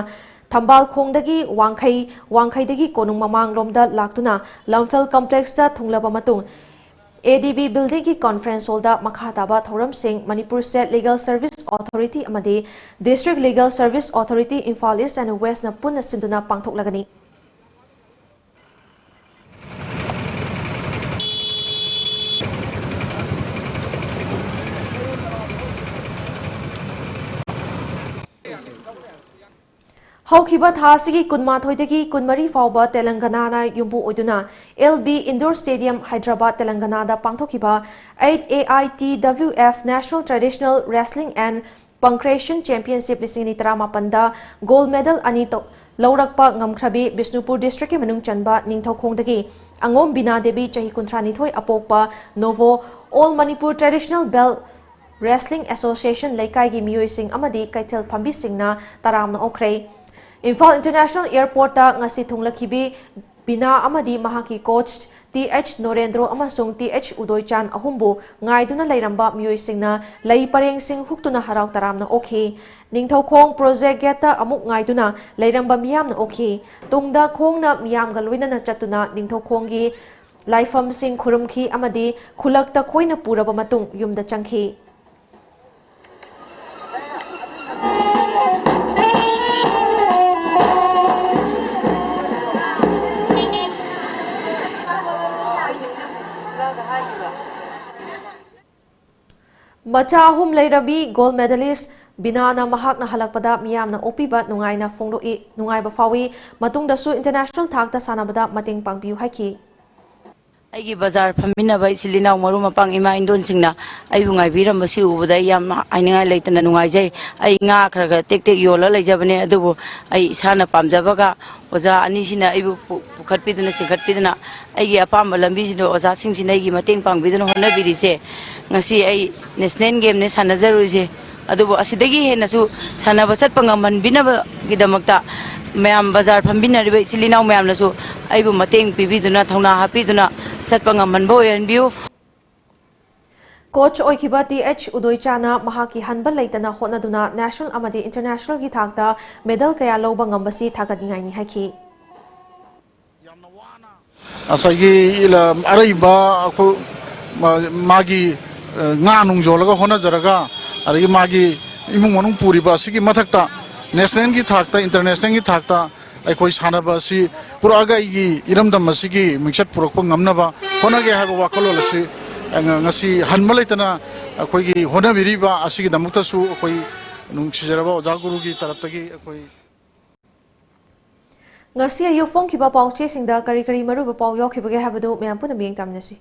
ꯊꯝꯕꯥꯜꯈꯣꯡꯗꯒꯤ ꯋꯥꯡꯈꯩ, ꯋꯥꯡꯈꯩꯗꯒꯤ ꯀꯣꯅꯨꯡ ꯃꯃꯥꯡꯂꯣꯝꯗ ꯂꯥꯛꯇꯨꯅ ꯂꯝꯐꯦꯜ ꯀꯝꯄ꯭ꯂꯦꯛꯁꯇ ꯊꯨꯡꯂꯕ ꯃꯇꯨꯡ, ꯑꯦ ꯗꯤ ꯕꯤ ꯕꯤꯜꯗꯤꯡꯒꯤ ꯀꯟꯐꯔꯦꯟꯁ ꯍꯣꯜꯗ ꯃꯈꯥ ꯇꯥꯕ ꯊꯧꯔꯝꯁꯤꯡ Manipur State Legal Service Authority ꯑꯃꯗꯤ District Legal Service Authority Imphal East and West ꯅ ꯄꯨꯟꯅ ꯁꯤꯟꯗꯨꯅ ꯄꯥꯡꯊꯣꯛꯂꯒꯅꯤ꯫ ꯍꯧꯈꯤꯕ ꯊꯥ ꯑꯁꯤꯒꯤ ꯀꯨꯟꯃꯥꯊꯣꯏꯗꯒꯤ ꯀꯨꯟꯃꯔꯤ ꯐꯥꯎꯕ ꯇꯦꯂꯪꯒꯅꯥꯅ ꯌꯨꯝꯕꯨ ꯑꯣꯏꯗꯨꯅ L B Indoor Stadium, Hyderabad, ꯇꯦꯂꯪꯒꯅꯥꯗ ꯄꯥꯡꯊꯣꯛꯈꯤꯕ eight A I T W F National Traditional Wrestling and Pankration Championship ꯂꯤꯁꯤꯡ ꯑꯅꯤ ꯇꯔꯥꯃꯥꯄꯟꯗ gold medal ꯑꯅꯤ ꯇꯧ-, ꯂꯧꯔꯛꯄ ꯉꯝꯈ꯭ꯔꯕꯤ ꯕꯤꯁꯅꯨꯄꯨꯔ district ꯀꯤ ꯃꯅꯨꯡ ꯆꯟꯕ ꯅꯤꯡꯊꯧꯈꯣꯡꯗꯒꯤ ꯑꯉꯣꯝ ꯕꯤꯅꯥ ꯗꯦꯕꯤ, ꯆꯍꯤ ꯀꯨꯟꯊ꯭ꯔꯥ ꯅꯤꯊꯣꯏ, ꯑꯄꯣꯛꯄ ꯅꯣꯚꯣ All Manipur Traditional Belt Wrestling Association ꯂꯩꯀꯥꯏꯒꯤ ꯃꯤꯑꯣꯏꯁꯤꯡ ꯑꯃꯗꯤ ꯀꯩꯊꯦꯜ ꯐꯝꯕꯤꯁꯤꯡꯅ ꯇꯔꯥꯝꯅ ꯑꯣꯛꯈ꯭ꯔꯦ꯫ ꯏꯝꯐꯥꯜ International Airport ꯇ ꯉꯁꯤ ꯊꯨꯡꯂꯈꯤꯕꯤ ꯕꯤꯅꯥ ꯑꯃꯗꯤ ꯃꯍꯥꯛꯀꯤ coach ꯇꯤ ꯑꯩꯆ ꯅꯣꯔꯦꯟꯗ꯭ꯔꯣ ꯑꯃꯁꯨꯡ ꯇꯤ ꯑꯩꯆ ꯎꯗꯣꯏꯆꯥꯟ ꯑꯍꯨꯝꯕꯨ ꯉꯥꯏꯗꯨꯅ ꯂꯩꯔꯝꯕ ꯃꯤꯑꯣꯏꯁꯤꯡꯅ ꯂꯩ ꯄꯔꯦꯡꯁꯤꯡ ꯍꯨꯛꯇꯨꯅ ꯍꯔꯥꯎ ꯇꯔꯥꯝꯅ ꯑꯣꯛꯈꯤ꯫ ꯅꯤꯡꯊꯧꯈꯣꯡ Project Gate ꯇ ꯑꯃꯨꯛ ꯉꯥꯏꯗꯨꯅ ꯂꯩꯔꯝꯕ ꯃꯤꯌꯥꯝꯅ ꯑꯣꯛꯈꯤ꯫ ꯇꯨꯡꯗ ꯈꯣꯡꯅ ꯃꯤꯌꯥꯝꯒ ꯂꯣꯏꯅꯅ ꯆꯠꯇꯨꯅ ꯅꯤꯡꯊꯧꯈꯣꯡꯒꯤ ꯂꯥꯏꯐꯝꯁꯤꯡ ꯈꯨꯔꯨꯝꯈꯤ ꯑꯃꯗꯤ ꯈꯨꯜꯂꯛꯇ ꯈꯣꯏꯅ ꯄꯨꯔꯕ ꯃꯇꯨꯡ ꯌꯨꯝꯗ ꯆꯪꯈꯤ꯫ ꯃꯆꯥ ꯑꯍꯨꯝ ꯂꯩꯔꯕꯤ gold medalist ꯕꯤꯅꯥꯅ ꯃꯍꯥꯛꯅ ꯍꯜꯂꯛꯄꯗ ꯃꯤꯌꯥꯝꯅ ꯑꯣꯛꯄꯤꯕ ꯅꯨꯡꯉꯥꯏꯅ ꯐꯣꯡꯗꯣꯛꯏ, ꯅꯨꯡꯉꯥꯏꯕ ꯐꯥꯎꯏ꯫ ꯃꯇꯨꯡꯗꯁꯨ international ꯊꯥꯛꯇ ꯁꯥꯟꯅꯕꯗ ꯃꯇꯦꯡ ꯄꯥꯡꯕꯤꯌꯨ ꯍꯥꯏꯈꯤ꯫ ꯑꯩꯒꯤ ꯕꯖꯥꯔ ꯐꯝꯃꯤꯟꯅꯕ ꯏꯆꯤꯜ ꯏꯅꯥꯎ ꯃꯔꯨꯞ ꯃꯄꯥꯡ ꯏꯃꯥ ꯏꯟꯗꯣꯟꯁꯤꯡꯅ ꯑꯩꯕꯨ ꯉꯥꯏꯕꯤꯔꯝꯕꯁꯤ ꯎꯕꯗ ꯑꯩ ꯌꯥꯝ ꯍꯥꯏꯅꯤꯡꯉꯥꯏ ꯂꯩꯇꯅ ꯅꯨꯡꯉꯥꯏꯖꯩ꯫ ꯑꯩ ꯉꯥ ꯈꯔ ꯈꯔ ꯇꯦꯛ ꯇꯦꯛ ꯌꯣꯜꯂ ꯂꯩꯖꯕꯅꯦ, ꯑꯗꯨꯕꯨ ꯑꯩ ꯏꯁꯥꯅ ꯄꯥꯝꯖꯕꯒ ꯑꯣꯖꯥ ꯑꯅꯤꯁꯤꯅ ꯑꯩꯕꯨ ꯄꯨ-, ꯄꯨꯈꯠꯄꯤꯗꯨꯅ ꯆꯤꯡꯈꯠꯄꯤꯗꯨꯅ ꯑꯩꯒꯤ ꯑꯄꯥꯝꯕ ꯂꯝꯕꯤꯁꯤꯗ ꯑꯣꯖꯥꯁꯤꯡꯁꯤꯅ ꯑꯩꯒꯤ ꯃꯇꯦꯡ ꯄꯥꯡꯕꯤꯗꯨꯅ ꯍꯣꯠꯅꯕꯤꯔꯤꯁꯦ꯫ ꯉꯁꯤ ꯑꯩ ꯅꯦꯁꯅꯦꯜ ꯒꯦꯝꯅꯦ ꯁꯥꯟꯅꯖꯔꯨꯔꯤꯁꯦ, ꯑꯗꯨꯕꯨ ꯑꯁꯤꯗꯒꯤ ꯍꯦꯟꯅꯁꯨ ꯁꯥꯟꯅꯕ ꯆꯠꯄ ꯉꯝꯍꯟꯕꯤꯅꯕꯒꯤꯗꯃꯛꯇ ꯃꯌꯥꯝ ꯕꯖꯥꯔ ꯐꯝꯕꯤꯟꯅꯔꯤꯕ ꯏꯆꯤꯜ ꯏꯅꯥꯎ ꯃꯌꯥꯝꯅꯁꯨ ꯑꯩꯕꯨ ꯃꯇꯦꯡ ꯄꯤꯕꯤꯗꯨꯅ, ꯊꯧꯅꯥ ꯍꯥꯞꯄꯤꯗꯨꯅ ꯆꯠꯄ ꯉꯝꯍꯟꯕ ꯑꯣꯏꯍꯟꯕꯤꯌꯨ꯫ ꯀꯣꯆ ꯑꯣꯏꯈꯤꯕ ꯇꯤ ꯑꯩꯆ ꯎꯗꯣꯏꯆꯥꯅ ꯃꯍꯥꯛꯀꯤ ꯍꯟꯕ ꯂꯩꯇꯅ ꯍꯣꯠꯅꯗꯨꯅ ꯅꯦꯁꯅꯦꯜ ꯑꯃꯗꯤ ꯏꯟꯇꯔꯅꯦꯁꯅꯦꯜꯒꯤ ꯊꯥꯛꯇ ꯃꯦꯗꯜ ꯀꯌꯥ ꯂꯧꯕ ꯉꯝꯕꯁꯤ ꯊꯥꯒꯠꯅꯤꯡꯉꯥꯏꯅꯤ ꯍꯥꯏꯈꯤ꯫ ꯉꯁꯥꯏꯒꯤ ꯏꯂ-, ꯑꯔꯩꯕ ꯑꯩꯈꯣꯏ ꯃꯥ-, ꯃꯥꯒꯤ, ꯑ, ꯉꯥ ꯅꯨꯡ ꯌꯣꯜꯂꯒ ꯍꯣꯠꯅꯖꯔꯒ, ꯑꯗꯒꯤ ꯃꯥꯒꯤ ꯏꯃꯨꯡ ꯃꯅꯨꯡ ꯄꯨꯔꯤꯕ ꯑꯁꯤꯒꯤ ꯃꯊꯛꯇ ꯅꯦꯁꯅꯦꯜꯒꯤ ꯊꯥꯛꯇ, ꯏꯟꯇꯔꯅꯦꯁꯅꯦꯜꯒꯤ ꯊꯥꯛꯇ ꯑꯩꯈꯣꯏ ꯁꯥꯟꯅꯕ ꯑꯁꯤ ꯄꯨꯔꯛꯑꯒ ꯑꯩꯒꯤ ꯏꯔꯝꯗꯝ ꯑꯁꯤꯒꯤ ꯃꯤꯡꯆꯠ ꯄꯨꯔꯛꯄ ꯉꯝꯅꯕ ꯍꯣꯠꯅꯒꯦ ꯍꯥꯏꯕ ꯋꯥꯈꯜꯂꯣꯟ ꯑꯁꯤ, ꯑ, ꯉ-, ꯉꯁꯤ ꯍꯟꯕ ꯂꯩꯇꯅ ꯑꯩꯈꯣꯏꯒꯤ ꯍꯣꯠꯅꯕꯤꯔꯤꯕ ꯑꯁꯤꯒꯤꯗꯃꯛꯇꯁꯨ ꯑꯩꯈꯣꯏ ꯅꯨꯡꯁꯤꯖꯔꯕ ꯑꯣꯖꯥ ꯒꯨꯔꯨꯒꯤ ꯇꯔꯞꯇꯒꯤ ꯑꯩꯈꯣꯏ ꯉꯁꯤ ꯑꯌꯨꯛ ꯐꯣꯡꯈꯤꯕ ꯄꯥꯎꯆꯦꯁꯤꯡꯗ ꯀꯔꯤ ꯀꯔꯤ ꯃꯔꯨꯑꯣꯏꯕ ꯄꯥꯎ ꯌꯥꯎꯈꯤꯕꯒꯦ ꯍꯥꯏꯕꯗꯨ ꯃꯌꯥꯝ ꯄꯨꯟꯅ ꯃꯤꯠꯌꯦꯡ ꯇꯥꯃꯤꯟꯅꯁꯤ꯫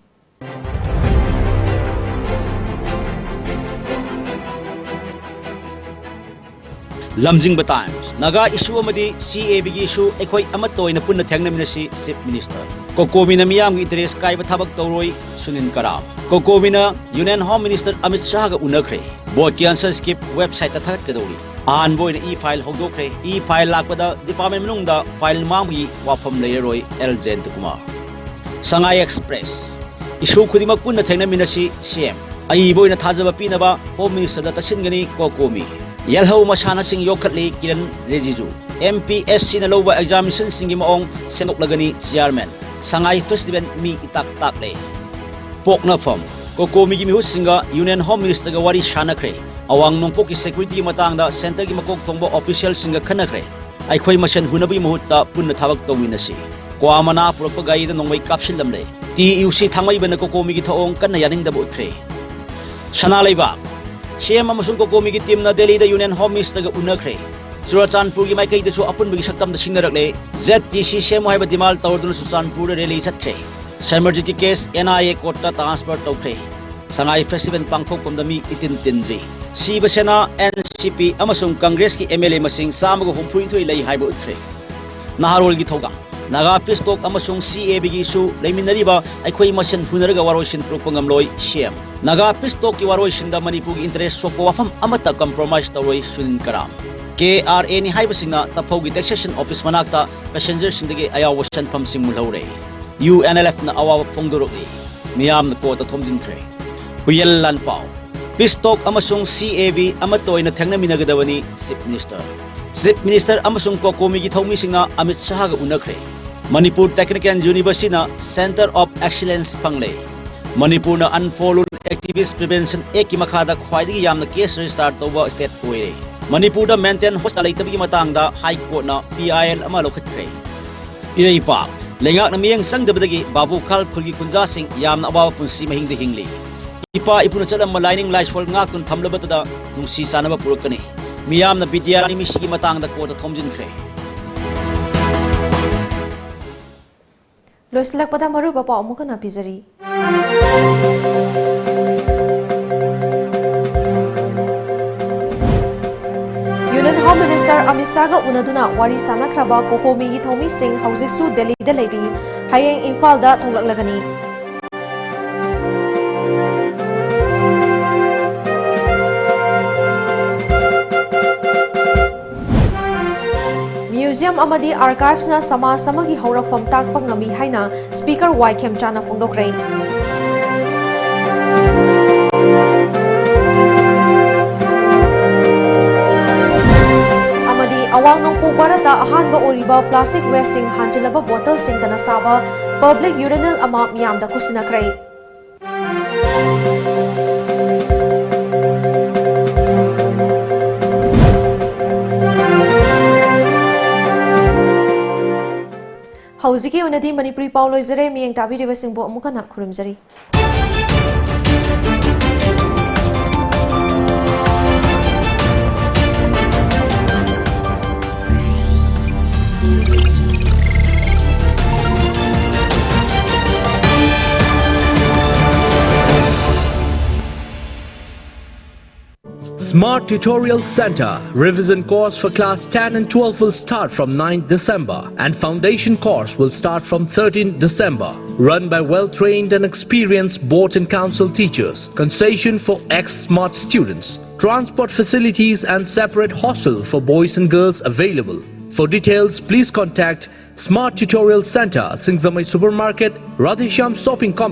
ꯂꯝꯖꯤꯡꯕ ꯇꯥꯏꯝꯁ, ꯅꯥꯒꯥ ꯏꯁꯨ ꯑꯃꯗꯤ ꯁꯤ ꯑꯦ ꯕꯤꯒꯤ ꯏꯁꯨ ꯑꯩꯈꯣꯏ ꯑꯃꯠꯇ ꯑꯣꯏꯅ ꯄꯨꯟꯅ ꯊꯦꯡꯅꯃꯤꯟꯅꯁꯤ, ꯆꯤꯐ ꯃꯤꯅꯤꯁꯇꯔ꯫ ꯀꯣꯀꯣꯃꯤꯅ ꯃꯤꯌꯥꯝꯒꯤ ꯏꯟꯇꯔꯦꯁ ꯀꯥꯏꯕ ꯊꯕꯛ ꯇꯧꯔꯣꯏ, ꯁꯨꯅꯤꯜ ꯀꯔꯥꯝ꯫ ꯀꯣꯀꯣꯃꯤꯅ ꯌꯨꯅꯤꯌꯟ ꯍꯣꯝ ꯃꯤꯅꯤꯁꯇꯔ ꯑꯃꯤꯠ ꯁꯥꯍꯒ ꯎꯅꯈ꯭ꯔꯦ꯫ ꯕꯣꯠ ꯀꯦꯟꯁꯔ ꯁ꯭ꯀꯤꯞ ꯋꯦꯕꯁꯥꯏꯠꯇ ꯊꯥꯒꯠꯀꯗꯧꯔꯤ꯫ ꯑꯍꯥꯟꯕ ꯑꯣꯏꯅ ꯏ ꯐꯥꯏꯜ ꯍꯧꯗꯣꯛꯈ꯭ꯔꯦ꯫ ꯏ ꯐꯥꯏꯜ ꯂꯥꯛꯄꯗ ꯗꯤꯄꯥꯔꯠꯃꯦꯟ ꯃꯅꯨꯡꯗ ꯐꯥꯏꯜ ꯃꯥꯡꯕꯒꯤ ꯋꯥꯐꯝ ꯂꯩꯔꯔꯣꯏ, ꯑꯦꯜ ꯖꯌꯟꯇꯀꯨꯃꯥꯔ꯫ ꯁꯉꯥꯏ ꯑꯦꯛꯁꯄ꯭ꯔꯦꯁ, ꯏꯁꯨ ꯈꯨꯗꯤꯡꯃꯛ ꯄꯨꯟꯅ ꯊꯦꯡꯅꯃꯤꯟꯅꯁꯤ, ꯁꯤ ꯑꯦꯝ꯫ ꯑꯏꯕ ꯑꯣꯏꯅ ꯊꯥꯖꯕ ꯄꯤꯅꯕ ꯍꯣꯝ ꯃꯤꯅꯤꯁꯇꯔꯗ ꯇꯛꯁꯤꯟꯒꯅꯤ, ꯀꯣꯀꯣꯃꯤ꯫ ꯌꯦꯜꯍꯧ ꯃꯁꯥꯟꯅꯁꯤꯡ ꯌꯣꯛꯈꯠꯂꯤ, ꯀꯤꯔꯟ ꯔꯤꯖꯤꯖꯨ꯫ ꯑꯦꯝ ꯄꯤ ꯑꯦꯁ ꯁꯤꯅ ꯂꯧꯕ ꯑꯦꯛꯖꯥꯃꯤꯅꯦꯁꯟꯁꯤꯡꯒꯤ ꯃꯑꯣꯡ ꯁꯦꯝꯗꯣꯛꯂꯒꯅꯤ, ꯆꯤꯌꯥꯔꯃꯦꯟ꯫ ꯁꯉꯥꯏ ꯐꯦꯁꯇꯤꯚꯦꯜ ꯃꯤ ꯏꯇꯥꯛ ꯇꯥꯛꯂꯦ꯫ ꯄꯣꯛꯅꯐꯝ, ꯀꯣꯀꯣꯃꯤꯒꯤ ꯃꯤꯍꯨꯠꯁꯤꯡꯒ ꯌꯨꯅꯤꯌꯟ ꯍꯣꯝ ꯃꯤꯅꯤꯁꯇꯔꯒ ꯋꯥꯔꯤ ꯁꯥꯅꯈ꯭ꯔꯦ꯫ ꯑꯋꯥꯡ ꯅꯣꯡꯄꯣꯛꯀꯤ ꯁꯦꯀ꯭ꯌꯨꯔꯤꯇꯤꯒꯤ ꯃꯇꯥꯡꯗ ꯁꯦꯟꯇꯔꯒꯤ ꯃꯀꯣꯛ ꯊꯣꯡꯕ ꯑꯣꯐꯤꯁꯤꯌꯦꯜꯁꯤꯡꯒ ꯈꯟꯅꯈ꯭ꯔꯦ꯫ ꯑꯩꯈꯣꯏ ꯃꯁꯦꯟ ꯍꯨꯟꯅꯕꯒꯤ ꯃꯍꯨꯠꯇ ꯄꯨꯟꯅ ꯊꯕꯛ ꯇꯧꯃꯤꯟꯅꯁꯤ꯫ ꯀ꯭ꯋꯥ ꯃꯅꯥ ꯄꯨꯔꯛꯄ ꯒꯥꯔꯤꯗ ꯅꯣꯡꯃꯩ ꯀꯥꯞꯁꯤꯜꯂꯝꯂꯦ꯫ ꯇꯤ ꯌꯨ ꯁꯤ ꯊꯥꯡꯃꯩꯕꯟꯅ ꯀꯣꯀꯣꯃꯤꯒꯤ ꯊꯧꯑꯣꯡ ꯀꯟꯅ ꯌꯥꯅꯤꯡꯗꯕ ꯎꯠꯈ꯭ꯔꯦ꯫ ꯁꯅꯥ ꯂꯩꯕꯥꯛ, ꯁꯤ ꯑꯦꯝ ꯑꯃꯁꯨꯡ ꯀꯣꯀꯣꯃꯤꯒꯤ ꯇꯤꯝꯅ ꯗꯦꯜꯂꯤꯗ ꯌꯨꯅꯤꯌꯟ ꯍꯣꯝ ꯃꯤꯅꯤꯁꯇꯔꯒ ꯎꯅꯈ꯭ꯔꯦ꯫ ꯆꯨꯔꯥꯆꯥꯟꯄꯨꯔꯒꯤ ꯃꯥꯏꯀꯩꯗꯁꯨ ꯑꯄꯨꯟꯕꯒꯤ ꯁꯛꯇꯝꯗ ꯁꯤꯡꯅꯔꯛꯂꯦ꯫ ꯖꯦꯠ ꯇꯤ ꯁꯤ ꯁꯦꯝꯃꯨ ꯍꯥꯏꯕ ꯗꯤꯃꯥꯟ ꯇꯧꯔꯗꯨꯅ ꯆꯨꯔꯆꯥꯟꯄꯨꯔꯗ ꯔꯦꯂꯤ ꯆꯠꯈ꯭ꯔꯦ꯫ ꯁꯔꯃꯔꯖꯤꯠꯀꯤ ꯀꯦꯁ ꯑꯦꯟ ꯑꯥꯏ ꯑꯦ ꯀꯣꯔꯠꯇ ꯇ꯭ꯔꯥꯟꯁꯐꯔ ꯇꯧꯈ꯭ꯔꯦ꯫ ꯁꯉꯥꯏ ꯐꯦꯁꯇꯤꯚꯦꯜ ꯄꯥꯡꯊꯣꯛꯐꯝꯗ ꯃꯤ ꯏꯇꯤꯟ ꯇꯤꯟꯗ꯭ꯔꯤ꯫ ꯁꯤꯕ ꯁꯦꯅꯥ, ꯑꯦꯟ ꯁꯤ ꯄꯤ ꯑꯃꯁꯨꯡ ꯀꯪꯒ꯭ꯔꯦꯁꯀꯤ ꯑꯦꯝ ꯑꯦꯜ ꯑꯦ ꯃꯁꯤꯡ ꯆꯥꯝꯃꯒ ꯍꯨꯝꯐꯨꯅꯤꯊꯣꯏ ꯂꯩ ꯍꯥꯏꯕ ꯎꯠꯈ꯭ꯔꯦ꯫ ꯅꯍꯥꯔꯣꯜꯒꯤ ꯊꯧꯗꯥꯡ꯫ ꯅꯥꯒꯥ ꯄꯤꯁ ꯇꯣꯛ ꯑꯃꯁꯨꯡ ꯁꯤ ꯑꯦ ꯕꯤꯒꯤ ꯏꯁꯨ ꯂꯩꯃꯤꯟꯅꯔꯤꯕ ꯑꯩꯈꯣꯏ ꯃꯁꯦꯟ ꯍꯨꯟꯅꯔꯒ ꯋꯥꯔꯣꯏꯁꯤꯟ ꯄꯨꯔꯛꯄ ꯉꯝꯂꯣꯏ, ꯁꯤ ꯑꯦꯝ꯫ ꯅꯥꯒꯥ ꯄꯤꯁ ꯇꯣꯛꯀꯤ ꯋꯥꯔꯣꯏꯁꯤꯟꯗ ꯃꯅꯤꯄꯨꯔꯒꯤ ꯏꯟꯇꯔꯦꯁ ꯁꯣꯛꯄ ꯋꯥꯐꯝ ꯑꯃꯠꯇ ꯀꯝꯄ꯭ꯔꯣꯃꯥꯏꯁ ꯇꯧꯔꯣꯏ, ꯁꯨꯅꯤꯜ ꯀꯔꯥꯝ꯫ ꯀꯦ ꯑꯥꯔ ꯑꯦꯅꯤ ꯍꯥꯏꯕꯁꯤꯡꯅ ꯇꯐꯧꯒꯤ ꯇꯦꯛꯁꯦꯁꯟ ꯑꯣꯐꯤꯁ ꯃꯅꯥꯛꯇ ꯄꯦꯁꯦꯟꯖꯔꯁꯤꯡꯗꯒꯤ ꯑꯌꯥꯎꯕ ꯁꯦꯟꯐꯝꯁꯤꯡ ꯃꯨꯜꯍꯧꯔꯦ꯫ ꯌꯨ ꯑꯦꯟ ꯑꯦꯜ ꯑꯦꯐꯅ ꯑꯋꯥꯕ ꯐꯣꯡꯗꯣꯔꯛꯂꯤ꯫ ꯃꯤꯌꯥꯝꯅ ꯀꯣꯔꯠꯇ ꯊꯣꯝꯖꯤꯟꯈ꯭ꯔꯦ꯫ ꯍꯨꯌꯦꯜ ꯂꯥꯟꯄꯥꯎ꯫ ꯄꯤꯁ ꯇꯣꯛ ꯑꯃꯁꯨꯡ ꯁꯤ ꯑꯦ ꯕꯤ ꯑꯃꯠꯇ ꯑꯣꯏꯅ ꯊꯦꯡꯅꯃꯤꯟꯅꯒꯗꯕꯅꯤ, ꯆꯤꯐ ꯃꯤꯅꯤꯁꯇꯔ꯫ ꯆꯤꯐ ꯃꯤꯅꯤꯁꯇꯔ ꯑꯃꯁꯨꯡ ꯀꯣꯀꯣꯃꯤꯒꯤ ꯊꯧꯃꯤꯁꯤꯡꯅ ꯑꯃꯤꯠ ꯁꯍꯥꯒ ꯎꯅꯈ꯭ꯔꯦ꯫ ꯃꯅꯤꯄꯨꯔ ꯇꯦꯛꯅꯤꯀꯦꯜ ꯌꯨꯅꯤꯚꯔꯁꯤꯇꯤꯅ ꯁꯦꯟꯇꯔ ꯑꯣꯐ ꯑꯦꯛꯁꯤꯂꯦꯟꯁ ꯐꯪꯂꯦ꯫ ꯃꯅꯤꯄꯨꯔꯅ ꯑꯟꯐꯣꯜ ꯔꯨꯜ ꯑꯦꯛꯇꯤꯚꯤꯁ ꯄ꯭ꯔꯤꯚꯦꯟꯁꯟ ꯑꯦꯛꯀꯤ ꯃꯈꯥꯗ ꯈ꯭ꯋꯥꯏꯗꯒꯤ ꯌꯥꯝꯅ ꯀꯦꯁ ꯔꯦꯖꯤꯁꯇꯥꯔ ꯇꯧꯕ ꯁ꯭ꯇꯦꯠ ꯑꯣꯏꯔꯦ꯫ ꯃꯅꯤꯄꯨꯔꯗ ꯃꯦꯟꯇꯦꯜ ꯍꯣꯁꯄꯤꯇꯥꯜ ꯂꯩꯇꯕꯒꯤ ꯃꯇꯥꯡꯗ ꯍꯥꯏ ꯀꯣꯔꯠꯅ ꯄꯤ ꯑꯥꯏ ꯑꯦꯜ ꯑꯃ ꯂꯧꯈꯠꯈ꯭ꯔꯦ꯫ ꯏꯔꯩꯄꯥꯛ꯫ ꯂꯩꯉꯥꯛꯅ ꯃꯤꯠꯌꯦꯡ ꯆꯪꯗꯕꯗꯒꯤ ꯕꯥꯕꯨꯈꯥꯜ ꯈꯨꯜꯒꯤ ꯈꯨꯟꯖꯥꯁꯤꯡ ꯌꯥꯝꯅ ꯑꯋꯥꯕ ꯄꯨꯟꯁꯤ ꯃꯍꯤꯡꯗ ꯍꯤꯡꯂꯤ꯫ ꯏꯄꯥ ꯏꯄꯨꯅ ꯆꯠꯂꯝꯕ ꯂꯥꯏꯅꯤꯡ ꯂꯥꯏꯁꯣꯜ ꯉꯥꯛꯇꯨꯅ ꯊꯝꯂꯕꯗꯨꯗ ꯅꯨꯡꯁꯤ ꯆꯥꯟꯅꯕ ꯄꯨꯔꯛꯀꯅꯤ꯫ ꯃꯤꯌꯥꯝꯅ ꯕꯤꯗ꯭ꯌꯥꯔꯥꯅꯤ ꯃꯤꯁꯤꯒꯤ ꯃꯇꯥꯡꯗ ꯀꯣꯔꯠꯇ ꯊꯣꯝꯖꯤꯟꯈ꯭ꯔꯦ꯫ ꯂꯣꯏꯁꯤꯜꯂꯛꯄꯗ ꯃꯔꯨꯑꯣꯏꯕ ꯄꯥꯎ ꯑꯃꯨꯛ ꯍꯟꯅ ꯄꯤꯖꯔꯤ꯫ ꯌꯨꯅꯤꯌꯟ ꯍꯣꯝ ꯃꯤꯅꯤꯁꯇꯔ ꯑꯃꯤꯠ ꯁꯥꯍꯒ ꯎꯅꯗꯨꯅ ꯋꯥꯔꯤ ꯁꯥꯟꯅꯈ꯭ꯔꯕ ꯀꯣꯀꯣꯃꯤꯒꯤ ꯊꯧꯃꯤꯁꯤꯡ ꯍꯧꯖꯤꯛꯁꯨ ꯗꯦꯜꯂꯤꯗ ꯂꯩꯔꯤ꯫ ꯍꯌꯦꯡ ꯏꯝꯐꯥꯜꯗ ꯊꯣꯛꯂꯛꯂꯒꯅꯤ꯫ ꯃ꯭ꯌꯨꯖꯤꯌꯝ ꯑꯃꯗꯤ ꯑꯥꯔꯀꯥꯏꯚꯁꯅ ꯁꯃꯥꯖ ꯑꯃꯒꯤ ꯍꯧꯔꯛꯐꯝ ꯇꯥꯛꯄ ꯉꯝꯃꯤ ꯍꯥꯏꯅ ꯁ꯭ꯄꯤꯀꯔ ꯋꯥꯏ ꯈꯦꯝꯆꯥꯅ ꯐꯣꯡꯗꯣꯛꯈ꯭ꯔꯦ꯫ ꯑꯃꯗꯤ ꯑꯋꯥꯡ ꯅꯣꯡꯄꯣꯛ ꯚꯥꯔꯠꯇ ꯑꯍꯥꯟꯕ ꯑꯣꯏꯔꯤꯕ ꯄ꯭ꯂꯥꯁꯇꯤꯛ ꯋꯦꯁꯁꯤꯡ ꯍꯥꯟꯖꯤꯜꯂꯕ ꯕꯣꯇꯜꯁꯤꯡꯗꯅ ꯁꯥꯕ ꯄꯕ꯭ꯂꯤꯛ ꯌꯨꯔꯤꯅꯦꯜ ꯑꯃ ꯃꯤꯌꯥꯝꯗ ꯈꯨꯠꯁꯤꯟꯅꯈ꯭ꯔꯦ꯫ ꯍꯧꯖꯤꯛꯀꯤ ꯑꯣꯏꯅꯗꯤ ꯃꯅꯤꯄꯨꯔꯤ ꯄꯥꯎ ꯂꯣꯏꯖꯔꯦ꯫ ꯃꯤꯠꯌꯦꯡ ꯇꯥꯕꯤꯔꯤꯕꯁꯤꯡꯕꯨ ꯑꯃꯨꯛ ꯍꯟꯅ ꯈꯨꯔꯨꯝꯖꯔꯤ꯫ Smart Tutorial Center. Revision course for class ten and twelve will start from ninth December, and foundation course will start from thirteenth December. Run by well-trained and experienced board and council teachers. Concession for ex-smart students. Transport facilities and separate hostel for boys and girls available. For details, please contact Smart Tutorial Center, Singjamei Supermarket, Radheshyam Shopping Complex.